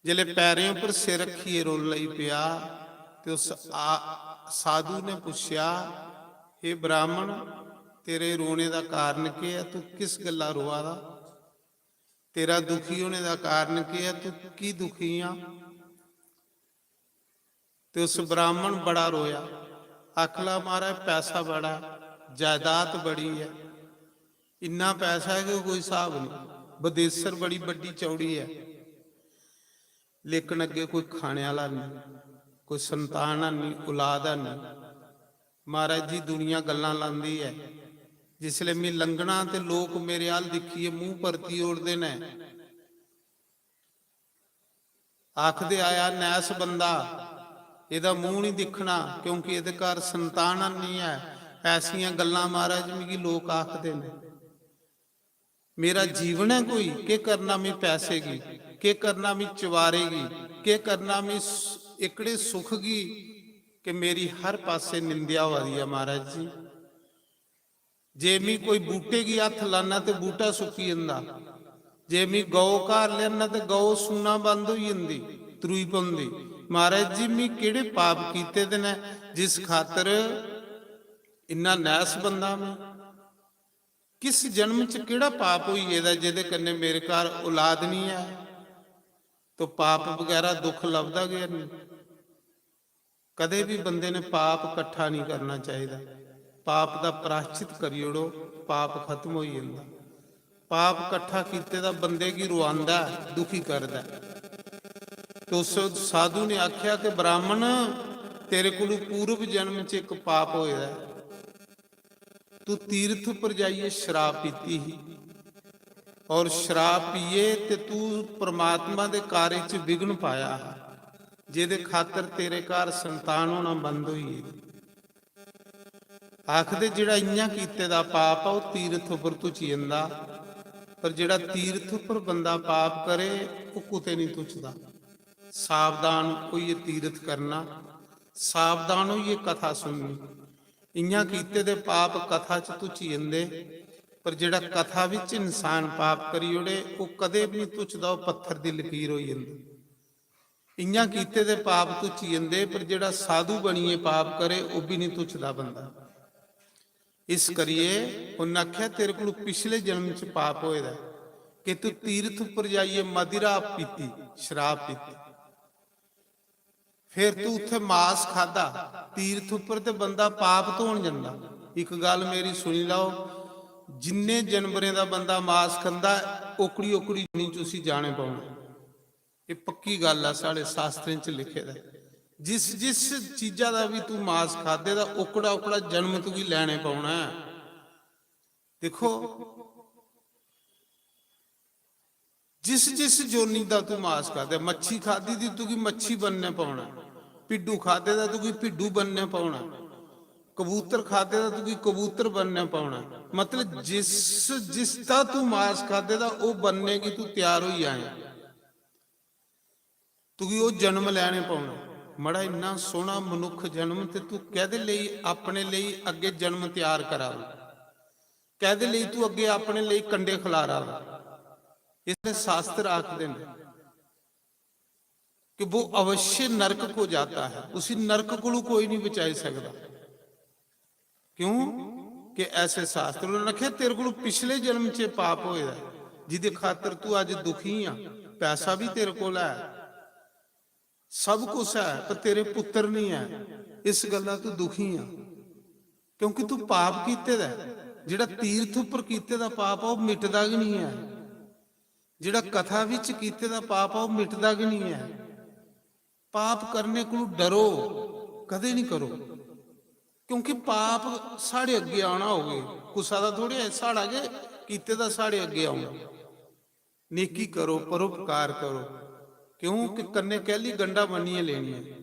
जिसलै पैरें उप्पर सिर रक्खियै रोन लगी पेआ, ते उस आ-, साधु ने पुच्छेआ, "हे ब्राह्मण, तेरे रोने दा कारण केह् ऐ? तू किस गल्ला रोआ दा? तेरा दुखी होने दा कारण केह् ऐ? तू की दुखी आ?" ते उस ब्राह्मण बड़ा रोया, आखला, "महाराज, पैसा बड़ा, जायदाद बड़ी ऐ, इन्ना पैसा ऐ कि कोई स्हाब नेईं, बदेसर बड़ी बड्डी चौड़ी ऐ, लेकिन अग्गें कोई खाने आह्ला नेईं, कोई संतान नेईं, औलाद नेईं।" महाराज जी, दुनिया गल्लां लांदी ऐ, जिसलै में लंघना ते लोक मेरे अ'ल्ल दिक्खियै मूंह परती ओड़दे न। आखदे आया नैस बंदा, एह्दा मूंह निं दिक्खना, क्योंकि एह्दे घर संतान निं ऐ। ऐसियां गल्लां, महाराज, मिगी लोक आखदे न। मेरा जीवन ऐ कोई? केह् करना में पैसे गी, केह् करना में चवारे गी, केह् करना में स-, एह्कड़े सुख गी कि मेरी हर पासै निंदेआ होआ दी ऐ, महाराज जी। जे में कोई बूह्टे गी हत्थ लाना ते बूह्टा सुक्की जंदा, जे में गौ घर लेआना ते गौ सूना बंद होई जंदी, त्रुई पौंदी। महाराज जी, में केह्ड़े पाप कीते दे न जिस खातर इन्ना नैस बंदा में? किस जन्म च केह्ड़ा पाप होई गेदा जेह्दे कन्नै मेरे घर औलाद निं ऐ? तो पाप बगैरा दुख लभदा गै निं। कदें बी बंदे ने पाप कट्ठा निं करना चाहिदा। पाप दा प्राश्चित करी ओड़ो, पाप खत्म होई जंदा। पाप कट्ठा कीते दा बंदे गी रुआंदा ऐ, दुखी करदा ऐ। तो उस साधु ने आखेआ कि ब्राह्मण, तेरे कोलू पूर्व जन्म च इक पाप होए दा ऐ। तू तीर्थ पर जाइयै शराब पीती ही और शराब पिए ते तू परमात्मा दे कार्य च विघ्न पाया हा, जेह्दे खातर तेरे घर संतान होना बंद होई गेई। आखदे जेह्ड़ा इ'यां कीते दा पाप ऐ, ओह् तीर्थ उप्पर धुची जंदा, पर जेह्ड़ा तीर्थ उप्पर बंदा पाप करे, ओह् कुतै निं धुचदा। सावधान होइयै तीर्थ करना, सावधान होइयै कथा सुननी। इ'यां कीते दे पाप कथा च धुची जंदे, पर जेह्ड़ा कथा बिच इंसान पाप करी ओड़े, ओह् कदें बी निं धुचदा, ओह् पत्थर दी लकीर होई जंदा। इ'यां कीते दे पाप धुची जंदे, पर जेह्ड़ा साधु बनियै पाप करे, ओह् बी निं धुचदा बंदा। इस करियै उन्न आखेआ, "तेरे कोल पिछले जन्म च पाप होए दा ऐ, कि तू तीर्थ उप्पर जाइयै मदिरा पीती, शराब पीती, फिर तू उत्थे मास खादा, तीर्थ उप्पर ते बंदा पाप धोन जंदा। इक गल्ल मेरी सुनी लैओ, जिन्ने जानवरें दा बंदा मास खंदा, ओकड़ी ओकड़ी जोनी च उसी जाने पौना। एह् पक्की गल्ल ऐ, साढ़े शास्त्रें च लिखे दा ऐ। जिस जिस चीजा दा बी तू मास खादे दा, ओकड़ा ओकड़ा जन्म तुगी लैने पौना ऐ। दिक्खो, जिस जिस जोनी दा तू मास खादे, मच्छी खादी दी तुगी मच्छी बनने पौना, भिड्डू खादे दा तुगी भिड्डू बनने पौना, कबूतर खादे दा तुगी कबूतर बनने पौना। मतलब जिस जिस दा तू मास खादे दा, ओह् बनने गी तू त्यार होई जाए। तुगी ओह् जन्म लैने पौना। मड़ा, इन्ना सोहना मनुक्ख जन्म ते तू कैह्दे लेई, अपने लेई अग्गे जन्म त्यार करा दा? कैह्दे लेई तू अग्गे अपने लेई कंडे खलारा दा? इसलिए शास्त्र आखदे न कि वो अवश्य नरक को जाता है, उसी नरक कोलू कोई नहीं बचाई सकदा। क्यों? कि ऐसे शास्त्र, उन्होंने आखेआ, तेरे कोल पिछले जन्म च पाप होए दा ऐ, जिदे खातर तू अज दुखी आ। पैसा भी तेरे कोल ऐ, सब कुछ ऐ, पर तेरे पुत्र नहीं ऐ, इस गल्ला तू दुखी आ, क्योंकि तू पाप कीते दा ऐ। जेड़ा तीर्थ उपर कीते दा पाप ऐ, ओह मिटदा गै नहीं ऐ। जेड़ा कथा विच कीते दा पाप ऐ, ओह मिटदा गै नहीं ऐ। पाप करने कोलू डरो, कदे नहीं करो, क्योंकि पाप साढ़े अग्गे आना होवे, कुसा दा थोड़े ऐ, साढ़ा गै कीते दा साढ़े अग्गे आना। नेकी करो, परोपकार करो, क्योंकि कन्ने कैली गंढा बनिए लेनी है।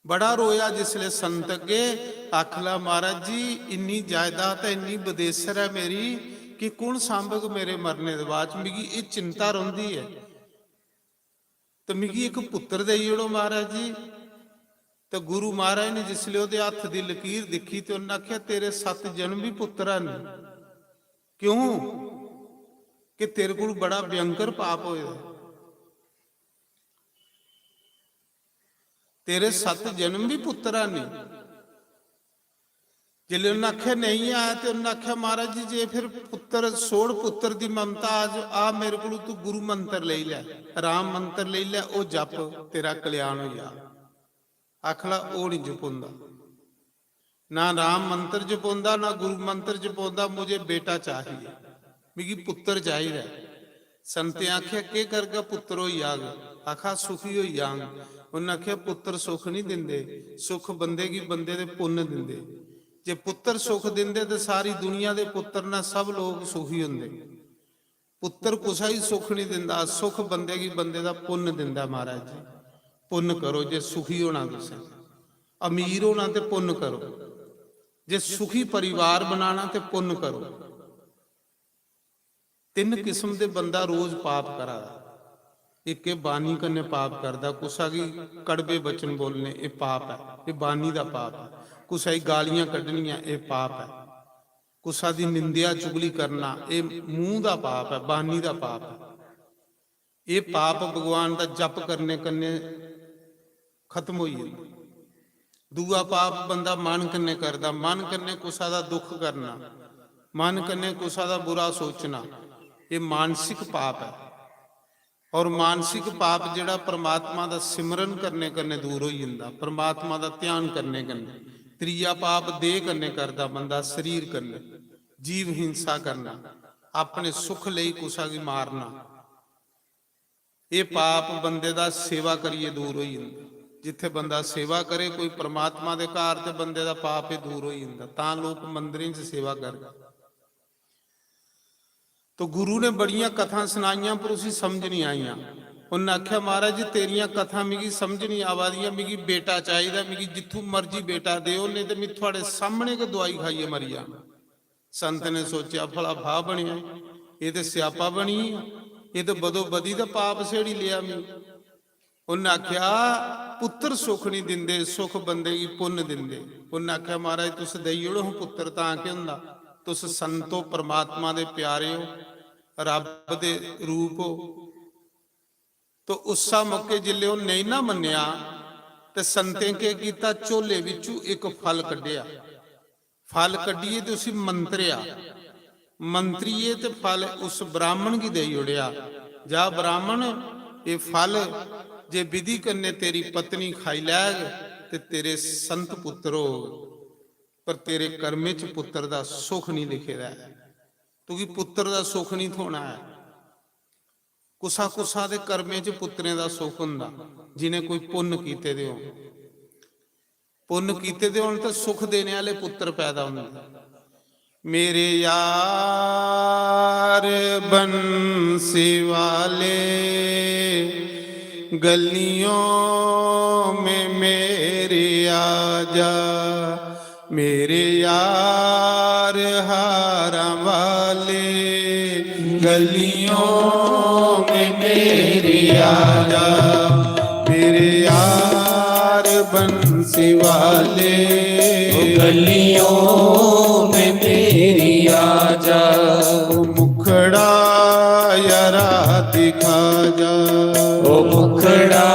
बड़ा रोया जिसले संत अग्गे, आखला, महाराज जी, इन्नी जायदाद है, इन्नी बदेसर है मेरी कि कुण सांभग मेरे मरने दे बाद च? मिगी एह् चिंता रौंह्दी ऐ, ते मिगी इक पुत्तर देई ओड़ो महाराज जी। ते गुरु महाराज ने जिसले ओह्दे हत्थ दी लकीर दिक्खी ते उन्नै आखेआ, तेरे सत्त जन्म बी पुत्तर हैन। क्यों? कि तेरे कोल बड़ा भयंकर पाप होए दा। तेरे सत्त जन्म बी पुत्तर हैन। जिसले उन्नै आखेआ, नेईं आया, ते उन्नै आखेआ, महाराज जी, जे फिर पुत्तर, सोड़ पुत्तर दी ममता, अज आ मेरे कोलू तू गुरु मंत्र लेई लै, राम मंत्र लेई लै, ओह् जप, तेरा कल्याण होई जा। आखला, ओह् निं जपोंदा, ना राम मंत्र जपोंदा, ना गुरु मंत्र जपोंदा, मुझे बेटा चाहिए, मिगी पुत्तर चाहिदा ऐ। संतें आखेआ, केह् करगा, पुत्तर होई जाग? आखा, सुखी होई जांग। उन्नै आखेआ, पुत्तर सुख नहीं दिंदे, सुख बंदे गी बंदे दे पुन्न दिंदे। जे पुत्तर सुख दिंदे ते सारी दुनिया दे पुत्तर ना, सब लोग सुखी होंदे। पुत्तर कुसै गी सुख नहीं दिंदा, सुख बंदे गी बंदे दा पुन्न दिंदा। महाराज जी, पुन्न करो जे सुखी होना तुसें, अमीर होना ते पुन्न करो, जे सुखी परिवार बनाना ते पुन्न करो। तिन्न किस्म दे बंदा रोज पाप करा दा। इक एह् बानी कन्नै पाप करदा, कुसा गी कड़वे वचन बोलने, एह् पाप ऐ, एह् बानी दा पाप ऐ। कुसा गी गालियां कड्ढनियां, एह् पाप ऐ। कुसा दी निंदेआ चुगली करना, एह् मूंह दा पाप ऐ, बानी दा पाप ऐ। एह् पाप भगवान दा जप करने कन्नै खत्म होई जंदा। दूआ पाप बंदा मन कन्नै करदा, मन कन्नै कुसा दा दुख करना, मन कन्नै कुसा दा बुरा सोचना, एह् मानसिक पाप ऐ। और मानसिक पाप जेह्ड़ा परमात्मा दा सिमरन करने कन्नै दूर होई जंदा, परमात्मा दा ध्यान करने कन्नै। त्रीया पाप देह कन्नै करदा बंदा, शरीर कन्नै, जीव हिंसा करना, अपने सुख लेई कुसा गी मारना। एह् पाप बंदे दा सेवा करियै दूर होई जंदा। जित्थै बंदा सेवा करे कोई परमात्मा दे घर, ते बंदे दा पाप एह् दूर होई जंदा। तां लोक मंदरें च सेवा करदे। तो गुरु ने बड़ियां कथां सनाइयां, पर उसी समझ नहीं आइयां। उन्नै आखेआ, महाराज जी, तेरियां कथां मिगी समझ नहीं आवा दियां, मिगी बेटा चाहिदा, मिगी जित्थू मर्जी बेटा देओ, नेईं ते में थुआड़े सामने गै दवाई खाइयै मरी जाना। संत ने सोचेआ, भला फाह् बनेआ, एह् ते स्यापा बनी गेआ, एह् ते बदोबदी दा पाप स्हेड़ी लेआ में। उन्नै आखेआ, पुत्तर सुख निं दिंदे, सुख बंदे गी पुन्न दिंदे। उन्नै आखेआ, महाराज, तुस देई ओड़ो हां पुत्तर, तां केह् होंदा? तुस संत ओ, परमात्मा दे प्यारे ओ, रब दे रूप ओ। तो उस्सै मौके जिसलै ओह् नेईं ना मन्नेआ, ते संतें केह् कीता, झोले बिच्चू इक फल कड्ढेआ। फल कड्ढियै ते उसी मंत्रेआ। मंत्रिये ते फल उस ब्राह्मण गी देई ओड़ेआ। जा ब्राह्मण, एह् फल जे विधि कन्नै तेरी पत्नी खाई लैग ते तेरे संत पुत्र होग, पर तेरे कर्में च पुत्र दा सुख नहीं लिखे दा ऐ। तुगी पुत्र दा सुख नहीं थ्होना ऐ। कुसा कुसा दे कर्में च पुत्रें दा सुख हुंदा, जिनें कोई पुन्न कीते दे होन। पुन्न कीते दे होन ते सुख देने आह्ले पुत्तर पैदा होंदे। मेरे यार बंसी वाले, गलियों में मेरे आजा, मेरे यार हारां वाले, गलियों में मेरे आजा, मेरे यार बंसी वाले, ओ गलियों में मेरी आजा, ओ मुखड़ा यारा दिखा जा, ओ मुखड़ा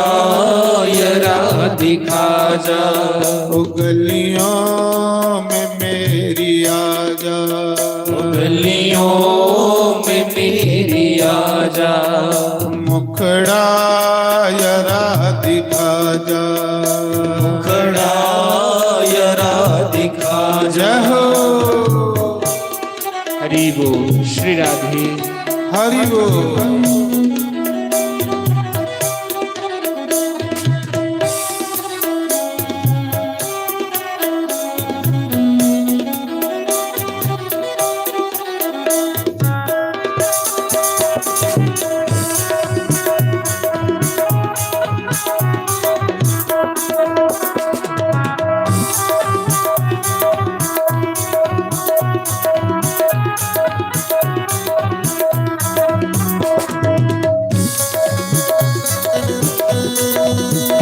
यारा दिखा जा, ओ गलियों में मेरी आजा, ओ गलियों में मेरी आजा, मुखड़ा यारा दिखा जा, मुखड़ा यारा दिखा जा। जय हो। हरि बोल श्री राधे। हरि बोल।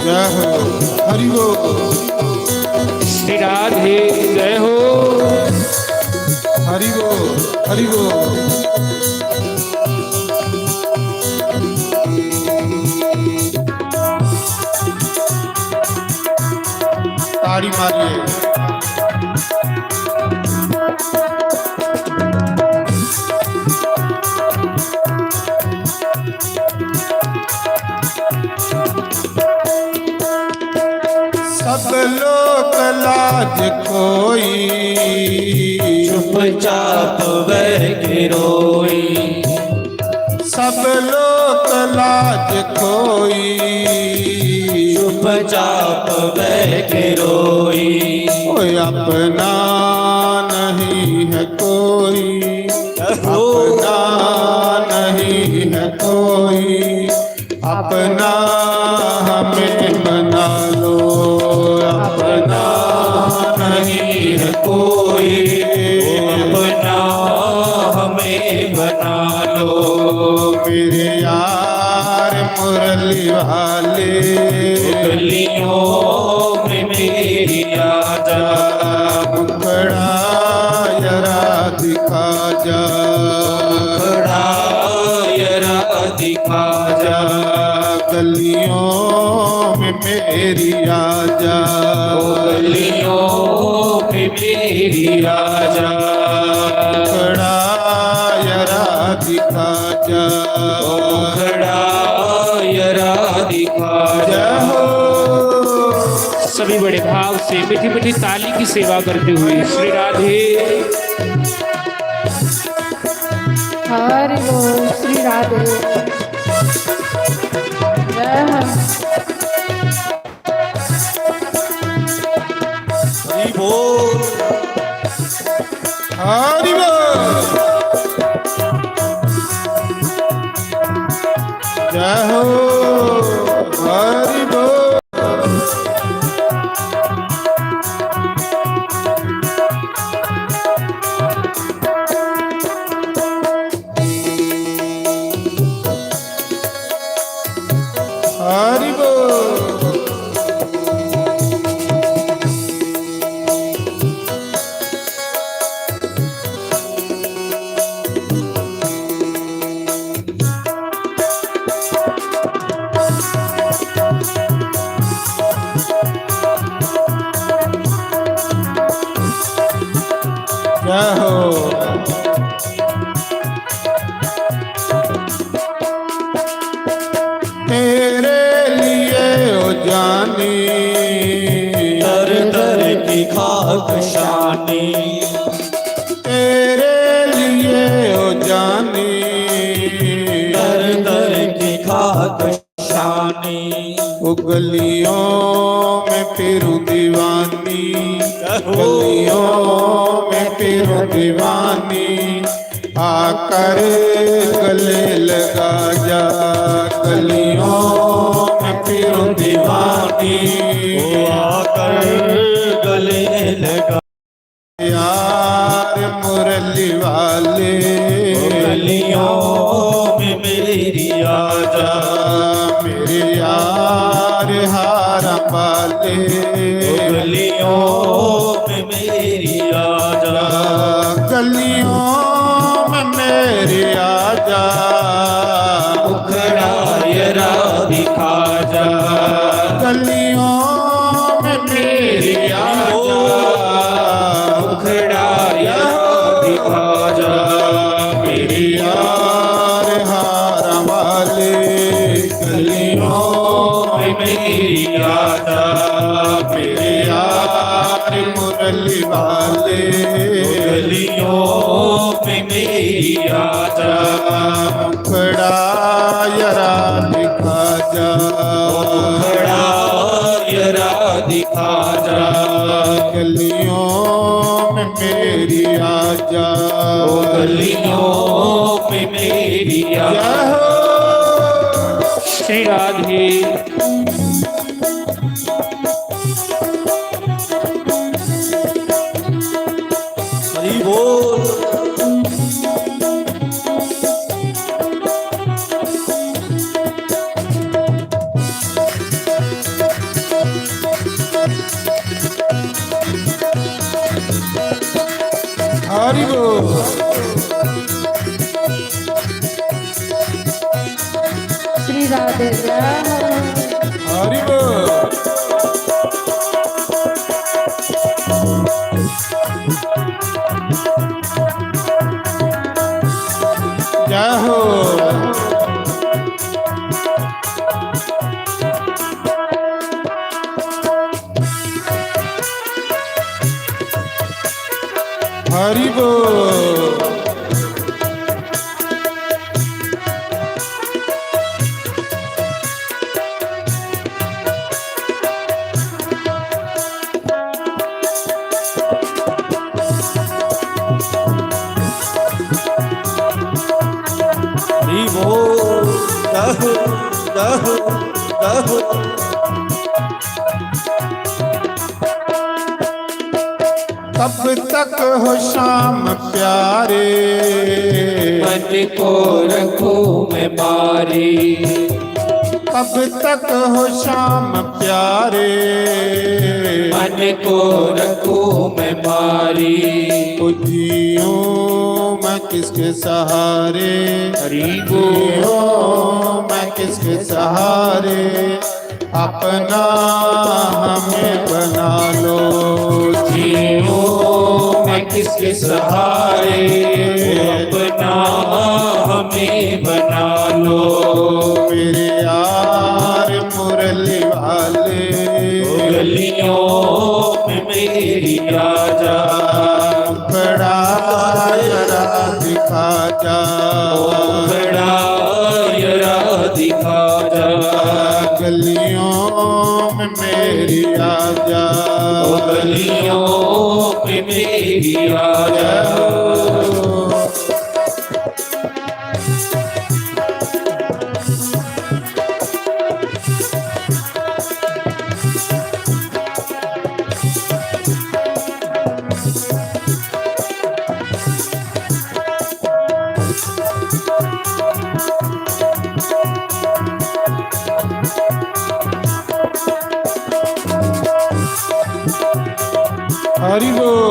जय हो। हरि बोल। श्री राधे। जय हो। हरि बोल, हरि बोल। ताड़ी मारिए। सब लोक लाज खोई, चुपचाप बह के रोई। सब लोक लाज खोई, चुपचाप बह के रोई। ओए अपना नहीं है कोई, अपना नहीं है कोई, अपना हमें बना लो, अपना नहीं है कोई, अपना हमें बना लो। मेरे यार मुरली वाले, गलियों में मेरी आजा, मुखड़ा यारा दिखा जा, मुखड़ा यारा दिखा जा, गलियों में मेरी आजा, ओ गलियों में मेरी आजा, मुखड़ा यारा दिखा जा, ओ मुखड़ा यारा दिखा जा। जय हो। सभी बड़े भाव से मीठी मीठी ताली की सेवा करते हुए श्री राधे। हरि बोल श्री राधे। जय हो। हरि बोल। हरि बोल। जय हो। हरि बोल। हरि बोल। जय हो। दर दर की खाक शानी, तेरे लिए हो जानी। दर दर की खाक शानी। वो गलियों में फिरूं दीवानी, गलियों में फिरूं दीवानी, आकर गले लगा जा। गलियों में फिरूं दीवानी, वो आकर गले लगा। यार मुरली वाले, ओ गलियों में मेरी आजा। मेरे यार हारा वाले, ओ गलियों में मेरी आजा। गलियों में मेरी आजा। मुखड़ा यरा दिखा जा। गलियों में मेरी आजा। मुखड़ा यरा दिखा जा। मेरी यार हारा वाले, गलियों में मेरी आजा। मेरे यार मुरली वाले, गलियों में मेरी आजा। मुखड़ा यरा दिखा जा। मुखड़ा यरा दिखा जा। गलियों में मेरी आजा। ओ गलियों में मेरी आजा। जय हो। श्री राधे। हरि बोल। हरि बोल। श्री राधे जय हो। हरि बोल। जय हो। हरि बोल। हरि बोल। जय हो, जय हो, जय हो। कब तक हो श्याम प्यारे, मन को रखूं मैं मारे। कब तक हो श्याम प्यारे, मन को रखूं मैं मारे। ओ जीऊं मैं किसके सहारे, हरि बोल। जीऊं मैं किसके सहारे, अपना हमें बना लो। जीऊं मैं किसके सहारे, अपना हमें बना लो। मेरे यार मुरली वाले, गलियों में मेरी आजा। मुखड़ा जरा दिखा जा। मुखड़ा जरा दिखा जा। गलियों में मेरी आजा। गलियों में मेरी आजा। हरि बोल।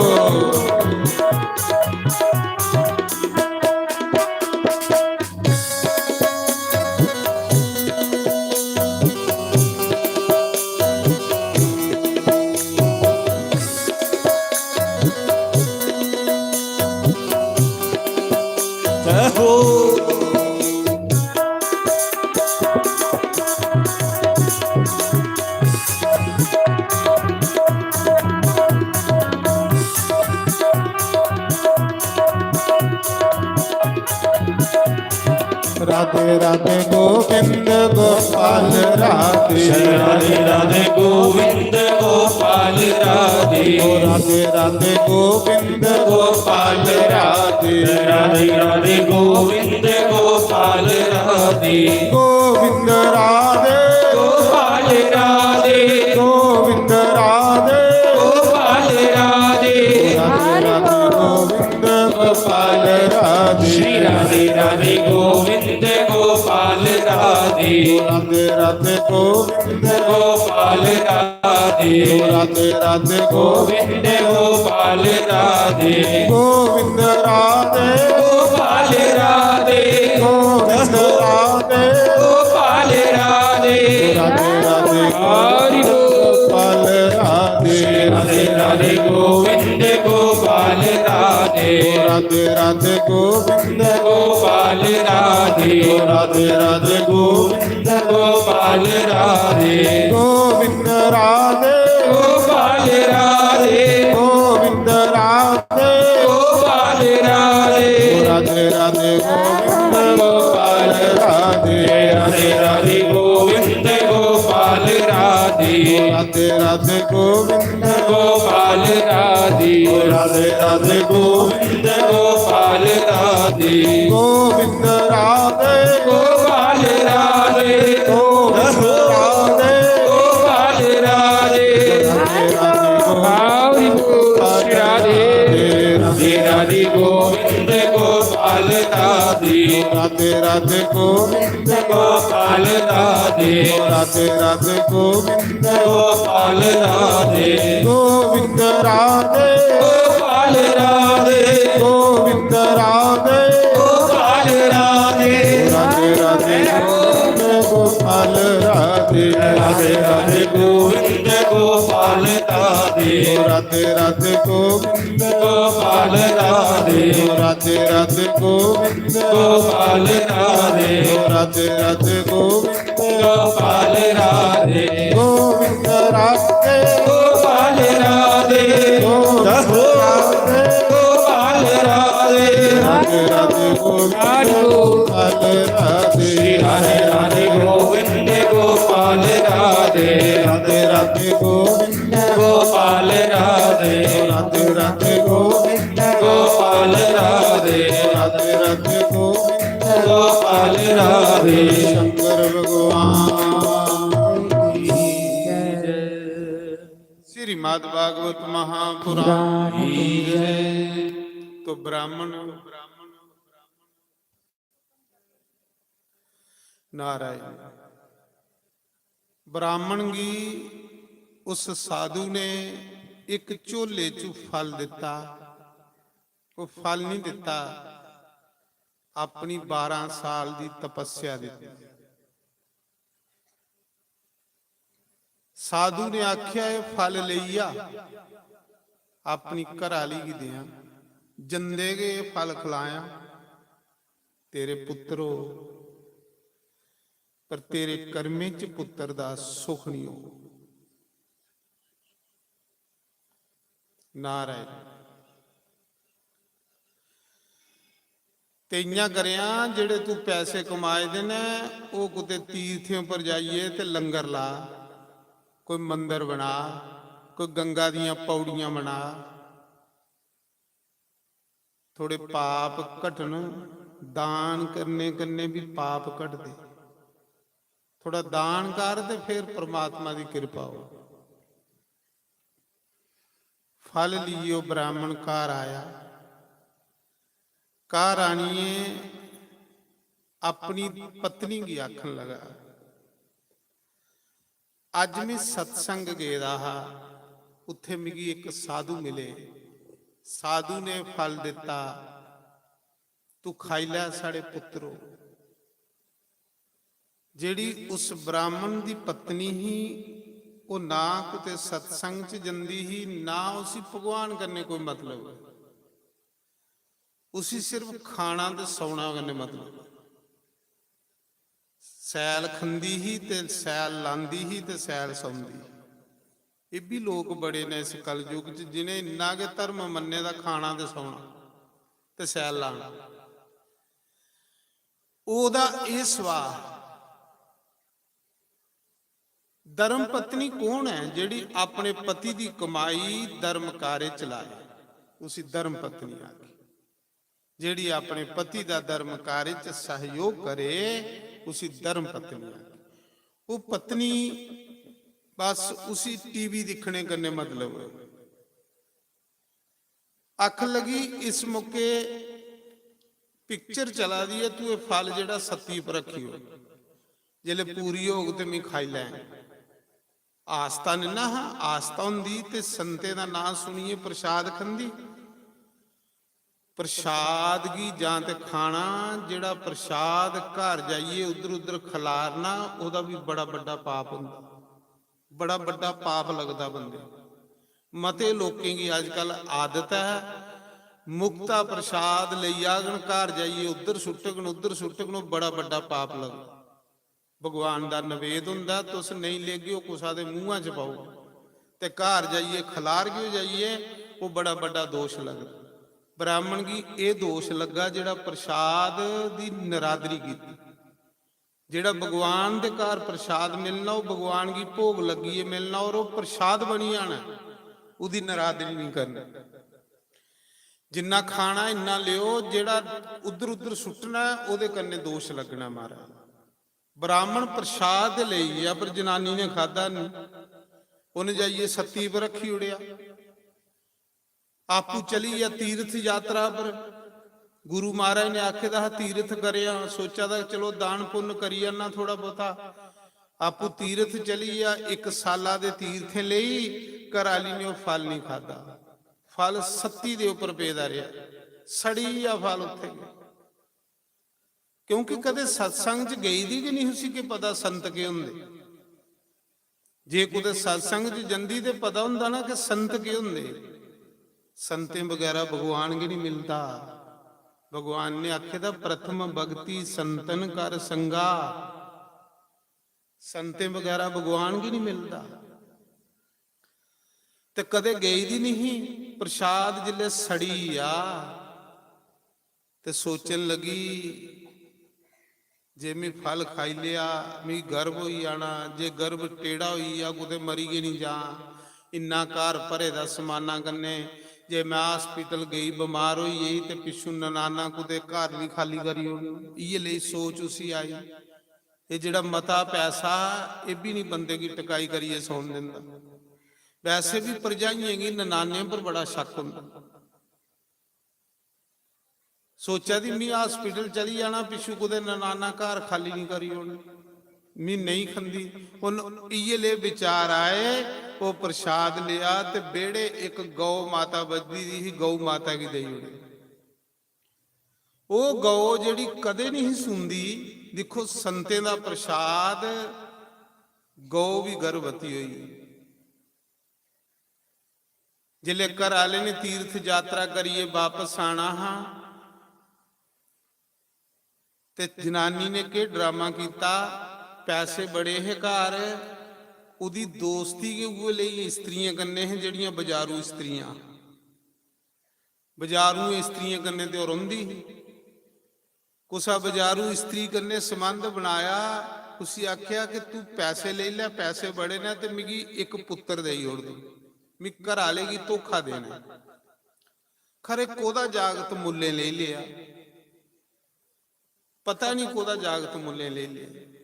राधे राधे गोविंद गोपाल राधे। राधे राधे गोविंद गोपाल राधे। ओ राधे राधे गोविंद गोपाल राधे। राधे राधे गोविंद गोपाल राधे। गोविंद राधे। गोपाल राधे। गोविंद राधे। गोपाल राधे। राधे राधे गोविंद गोपाल राधे। श्री राधे राधे गोविंद गोपाल राधे। राधे राधे गोविंद गोपाल राधे। राधे राधे गोविंद गोपाल राधे। गोविंद राधे। गोपाल राधे। गोविंद राधे। गोपाल राधे। राधे राधे हरि बोल। गोपाल राधे। राधे राधे गोविंद गोपाल राधे। राधे राधे गोविंद गोपाल राधे। राधे राधे गोविंद गोपाल राधे। गोविंद राधे। गोपाल राधे। गोविंद राधे। गोपाल राधे। राधे राधे गोविंद गोपाल राधे। राधे राधे गोविंद गोपाल राधे। राधे राधे गोविंद गोपाल राधे। राधे राधे गोविंद गोपाल राधे। गोविंद राधे। गोपाल राधे। गोविंद राधे। गोपाल राधे। राधे राधे गोविंद हरि बोल। गोपाल राधे। राधे राधे गोविंद गोपाल राधे। राधे राधे गोविंद गोपाल राधे। राधे राधे गोविंद गोपाल राधे। गोविंद राधे। गोपाल राधे। गोविंद राधे। गोपाल राधे। राधे राधे गोविंद गोपाल राधे। राधे राधे गोविंद गोपाल राधे। राधे राधे गोविंद गोपाल राधे। राधे राधे गोविंद गोपाल राधे। राधे राधे गोविंद गोपाल राधे। गोविंद राधे। गोपाल राधे। गोविंद राधे। गोपाल राधे। राधे राधे गोविंद गोपाल राधे। राधे राधे गोविंद गोपाल राधे। राधे राधे गोविंद गोपाल राधे। राधे राधे गोविंद गोपाल राधे। राधे राधे गोविंद गोपाल राधे। शंकर भगवान की जय। श्रीमद् भागवत महापुराण की जय। तो ब्राह्मण नारायण। ब्राह्मण गी उस साधु ने इक झोले च फल दिता। ओह फल नहीं दिता, अपनी बारह साल दी तपस्या दिती। साधु ने आख्या, "एह फल लेई आ, अपनी घराली गी देआं।" जंदे गै एह फल खलाया, "तेरे पुत्तर हो, पर तेरे कर्में च पुत्तर दा सुख नहीं हो।" नारायण। ते इ'यां करेआं, जेह्ड़े तू पैसे कमाए दे न, ओह् कुतै तीर्थें पर जाइयै ते लंगर ला, कोई मंदर बना, कोई गंगा दियां पौड़ियां बना। थोड़े पाप घटन। दान करने कन्नै भी पाप घटदे। थोड़ा दान कर ते फिर परमात्मा दी किरपा हो। फल लेइयै ओह् ब्राह्मण घर आया। घर आनियै अपनी पत्नी गी आखन लगा, "अज्ज में सत्संग गेदा हा, उत्थे मिगी इक साधु मिले, साधु ने फल दिता, तू खाई लै साढ़े पुत्तरो।" जेह्ड़ी उस ब्राह्मण दी पत्नी ही, ओह् ना कुतै सत्संग च जंदी ही, ना उसी भगवान कन्नै कोई मतलब। उसी सिर्फ खाना ते सौना कन्नै मतलब। सैल खंदी ही ते सैल लांदी ही ते सैल सौंदी ही। एह् बी लोक बड़े न इस कलयुग च, जिनें इन्ना गै धर्म मन्ने दा, खाना ते सौना ते सैल लाना। ओह्दा एह् सुआह्। धर्म पत्नी कौन ऐ? जेह्ड़ी अपने पति दी कमाई धर्म कार्य च लाए, उसी धर्म पत्नी आखी। जेह्ड़ी अपने पति दा धर्म कार्य च सहयोग करे, उसी धर्म पत्नी आखी। ओह् पत्नी बस उसी टीवी दिक्खने कन्नै मतलब ऐ। आखन लगी, इस मौके पिक्चर चला दी ऐ, तू एह् फल जेह्ड़ा सत्ती पर रक्खी ओड़, जेल्लै पूरी होग ते मी खाई लैं। आस्था निं ना हा, आस्था होंदी ते संतें दा नांऽ सुनियै प्रसाद खंदी। प्रसाद गी जां ते खाना, जेह्ड़ा प्रसाद घर जाइयै उद्धर उद्धर खलारना, ओह्दा बी बड़ा बड्डा पाप होंदा, बड़ा बड्डा पाप लगदा बंदे गी। मते लोकें गी अजकल आदत ऐ, मुक्ता प्रसाद लेई आगन, घर जाइयै उद्धर सुट्टगन, उद्धर सुट्टगन, ओह् बड़ा बड्डा पाप लगदा। भगवान दा नवेद होंदा, तुस नेईं लेगे, ओह् कुसा दे मूंहा च पाओ ते घर जाइयै खलारगे जाइयै, ओह् बड़ा बड्डा दोष लगदा। ब्राह्मण गी एह् दोष लग्गा, जेह्ड़ा प्रसाद दी नरादरी कीती। जेह्ड़ा भगवान दे घर प्रसाद मिलना, ओह् भगवान गी भोग लग्गियै मिलना और ओह् प्रसाद बनी जाना, ओह्दी नरादरी निं करनी। जिन्ना खाना इन्ना लेओ, जेह्ड़ा उद्धर उद्धर सुट्टना ऐ, ओह्दे कन्नै दोश लग्गना महाराज। ब्राह्मण प्रसाद ते लेई गेआ, पर जनानी ने खाद्धा निं। उ'न्न जाइयै सत्ती पर रक्खी ओड़ेआ। आपूं चली गेआ तीर्थ यात्रा पर। गुरु महाराज ने आखे दा हा, "तीर्थ करेआं।" सोचा दा, "चलो, दान पुन्न करी आना थोह्ड़ा बहुता।" आपूं तीर्थ चली गेआ, इक साला दे तीर्थें लेई, घरै आह्ली ने ओह् फल निं खाद्धा। फल सत्ती दे उप्पर पेदा रेहा, सड़ी गेआ फल उत्थें गै। क्योंकि कदें सत्संग च गेई दी गै निं, उसी केह् पता संत केह् होंदे। जे कुतै सत्संग च जंदी ते पता होंदा ना कि संत केह् होंदे। संतें बगैरा भगवान गै निं मिलदा। भगवान ने आखे दा, "प्रथम भक्ति संतन कर संगा।" संतें बगैरा भगवान गै निं मिलदा। ते कदें गेई दी निं ही, प्रसाद जिसलै सड़ी गेआ, ते सोचन लगी, "जे में फल खाई लेआ, मिगी गर्भ होई जाना, जे गर्भ टेढ़ा होई गेआ, कुतै मरी गै निं जां, इन्ना घर भरे दा समाना कन्नै, जे में हॉस्पिटल गेई, बमार होई गेई, ते पिच्छुं ननाना कुतै घर बी खाल्ली करी ओड़न।" इ'यै लेई सोच उसी आई। एह् जेह्ड़ा मता पैसा, एह् बी निं बंदे गी टकाई करियै सौन दिंदा। वैसे बी भरजाइयें गी ननानें पर बड़ा शक्क होंदा। सोचा दी, "मी हॉस्पिटल चली जाना, पिच्छुं कुतै ननाना घर खाल्ली निं करी ओड़न, मी नेईं खंदी।" उन इ'यै ले विचार आए, ओह् प्रसाद लेआ ते बेह्ड़े इक गौ माता बज्झी दी ही, गौ माता गी देई ओड़ी। ओह् गौ जेह्ड़ी कदें निं ही सूंदी, दिक्खो, संतें दा प्रसाद, गौ बी गर्भवती होई। जिसलै घर आह्ले ने तीर्थ यात्रा करियै बापस आना हा, ते जनानी ने केह् ड्रामा कीता, पैसे बड़े हे घर, ओह्दी दोस्ती गै उ'ऐ लेई स्त्रियें कन्नै हे जेह्ड़ियां बजारू स्त्रियां। बजारू स्त्रियें कन्नै ते ओह् रौंह्दी ही। कुसै बजारू स्त्री कन्नै संबंध बनाया, उसी आखेआ कि "तूं पैसे लेई लै, पैसे बड़े न, ते मिगी इक पुत्तर देई ओड़ तूं, मिगी घरै आह्ले गी धोखा देना ऐ।" खरे कोह्दा जागत मुल्लें लेई लेआ, पता निं कोह्दा जागत मुल्लें लेई लेआ।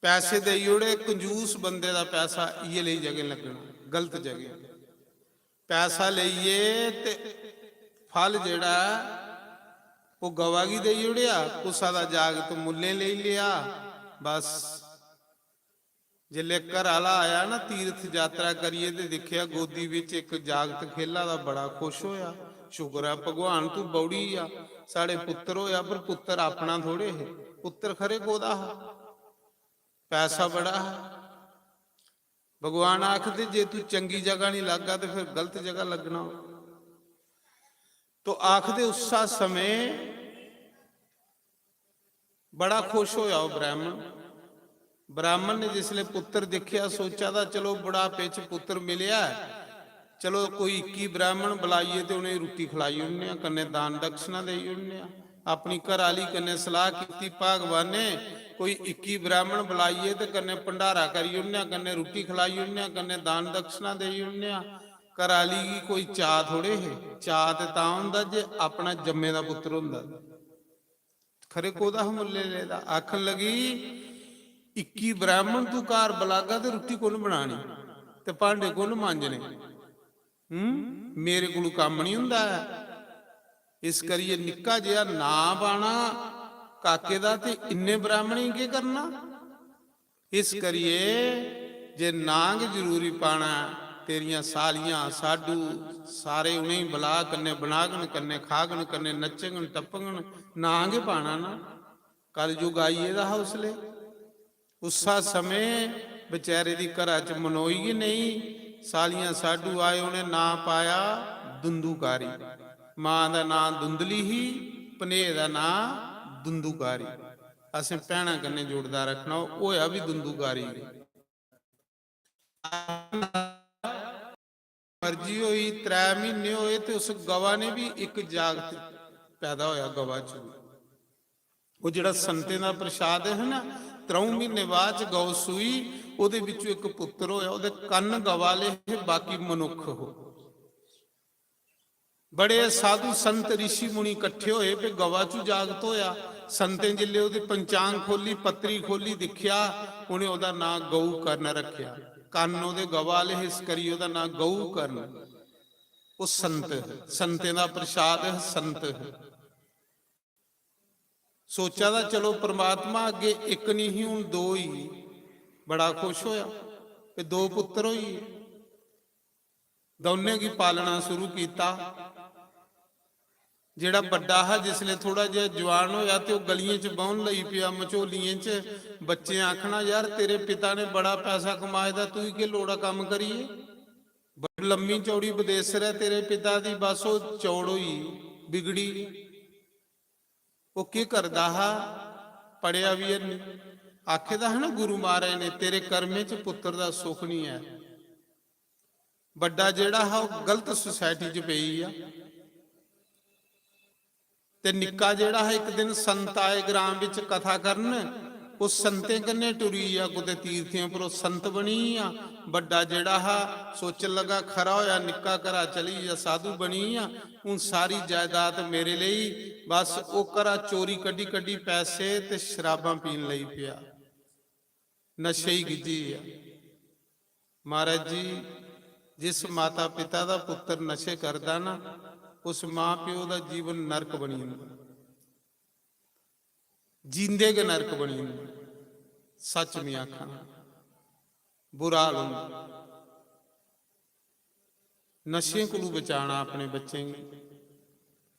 पैसे देई ओड़े, कंजूस बंदे दा पैसा इ'यै लेई जगह लग्गना, गलत जगह। पैसा लेइयै ते फल जेह्ड़ा ऐ, ओह् गवा गी देई ओड़ेआ, कुसा दा जागत मुल्लें लेई लेआ। बस, जिसलै घर आह्ला आया ना तीर्थ यात्रा करियै, ते दिक्खेआ गोदी बिच इक जागत खेला दा, बड़ा खुश होया। "शुक्र ऐ भगवान, तू बौड़ी गेआ, साढ़े पुत्तर होया।" पर पुत्तर अपना थोड़े हे, पुत्तर खरे कोह्दा हा, पैसा बड़ा हा। भगवान आखदे, "जे तू चंगी जगह निं लागा ते फिर गलत जगह लग्गना।" तो आखदे, उस्सा समें बड़ा खुश होया ओह् ब्राह्मण। ब्राह्मण ने जिसलै पुत्तर दिक्खेआ, सोचा दा, "चलो, बुढ़ापे च पुत्तर मिलेआ ऐ, चलो, कोई इक्की ब्राह्मण बलाइयै ते उ'नेंगी रुट्टी खलाई ओड़ने आं, कन्नै दान दक्षिणा देई ओड़ने आं।" अपनी घरै आह्ली कन्नै सलाह कीती, "भगवान ने कोई इक्की ब्राह्मण बलाइयै ते कन्नै भंडारा करी ओड़ने आं, कन्नै रुट्टी खलाई ओड़ने आं, कन्नै दान दक्षिणा देई ओड़ने आं।" घरै आह्ली गी कोई चाऽ थोड़े हे, चाऽ ते तां होंदा जे अपना जम्मे दा पुत्तर होंदा। खरे कोह्दा हा मुल्ले लेदा? आखन लगी, "इक्की ब्राह्मण तू घर बलागा ते रुट्टी कु'न बनानी ते भांडे कु'न मांजने? हूं, मेरे कोलू कम्म निं हुंदा ऐ।" इस करियै निक्का जेहा नांऽ पाना काके दा, ते इन्ने ब्राह्मणें गी केह् करना? इस करियै जे नांऽ गै जरूरी पाना ऐ, तेरियां सालियां, साडू, सारे उ'नेंगी बला, कन्नै बनागन, कन्नै खागन, कन्नै नच्चगन, टप्पगन, नांऽ गै पाना ना। कलयुग आई गेदा हा उसलै। उस्सा समें बेचारे दी घरा च मनोई गै नेईं। सालियां साडू आए, उ'नें नांऽ पाया दुंदूकारी। मां दा नांऽ धुंधली ही, भनेऽ दा नांऽ दुंदूकारी। असें भैनां कन्नै जुड़दा रक्खना, ओह् होएआ बी दुंदूकारी। मर्जी होई, त्रै म्हीने होए ते उस गवा ने बी इक जागत पैदा होया, गवा च बी। ओह् जेह्ड़ा संतें दा प्रसाद है ना, त्र'ऊं म्हीने बाद च गौ सूई, ओह्दे बिच्चों इक पुत्तर होया। ओह्दे कन्न गवा आह्ले हे, बाकी मनुक्ख हो। बड़े साधु संत ऋषि मुनि कट्ठे होए ते गवा चू जागत होया। संतें जिसलै ओह्दी पंचांग खोली, पत्री खोली, दिक्खेआ, उ'नें ओह्दा नांऽ गऊ कर्ण रक्खेआ। कन्न ओह्दे गवा आह्ले हे, इस करी ओह्दा नांऽ गऊ कर्ण। ओह् संत, संतें दा प्रसाद है, संत है। सोचा दा, चलो, परमात्मा अग्गे इक निं ही, हून दो होई गे। बड़ा खुश होया, ते दो पुत्तर होई गे। दौनें गी पालना शुरू कीता। जेह्ड़ा बड्डा हा, जिसलै थोड़ा जेहा जवान होया, ते ओह् गलियें च बौह्न लगी पेआ, मझोलियें च। बच्चें आखना, "यार, तेरे पिता ने बड़ा पैसा कमाए दा, तुगी केह् लोड़ ऐ कम्म करियै?" बड़ी लम्मी चौड़ी बदेसर ऐ तेरे पिता दी, बस ओह् चौड़ होई, बिगड़ी। ओह् केह् करदा हा? पढ़ेआ बी हैनी। आखे दा हा ना गुरु महाराज ने, "तेरे कर्में च पुत्तर दा सुख निं ऐ।" बड्डा जेह्ड़ा हा, ओह् गलत सोसाइटी च पेई गेआ। ते निक्का जेह्ड़ा हा, इक दिन संत आए ग्रां बिच कथा करन, ओह् संतें कन्नै टुरी गेआ कुतै तीर्थें पर, ओह् संत बनी गेआ। बड्डा जेह्ड़ा हा, सोचन लगा, "खरा होया निक्का घरा चली गेआ, साधु बनी गेआ, हून सारी जायदाद मेरे लेई।" बस ओह् घरा चोरी कड्ढी कड्ढी पैसे ते शराबां पीन लगी पेआ, नशे ही गिज्झी गेआ। महाराज जी, जिस माता पिता दा पुत्तर नशे करदा ना, उस मां प्यो दा जीवन नरक बनी जंदा, जींदे गै नरक बनी जंदा। सच में आखां, बुरा हाल होंदा। नशें कोलू बचाना अपने बच्चें गी।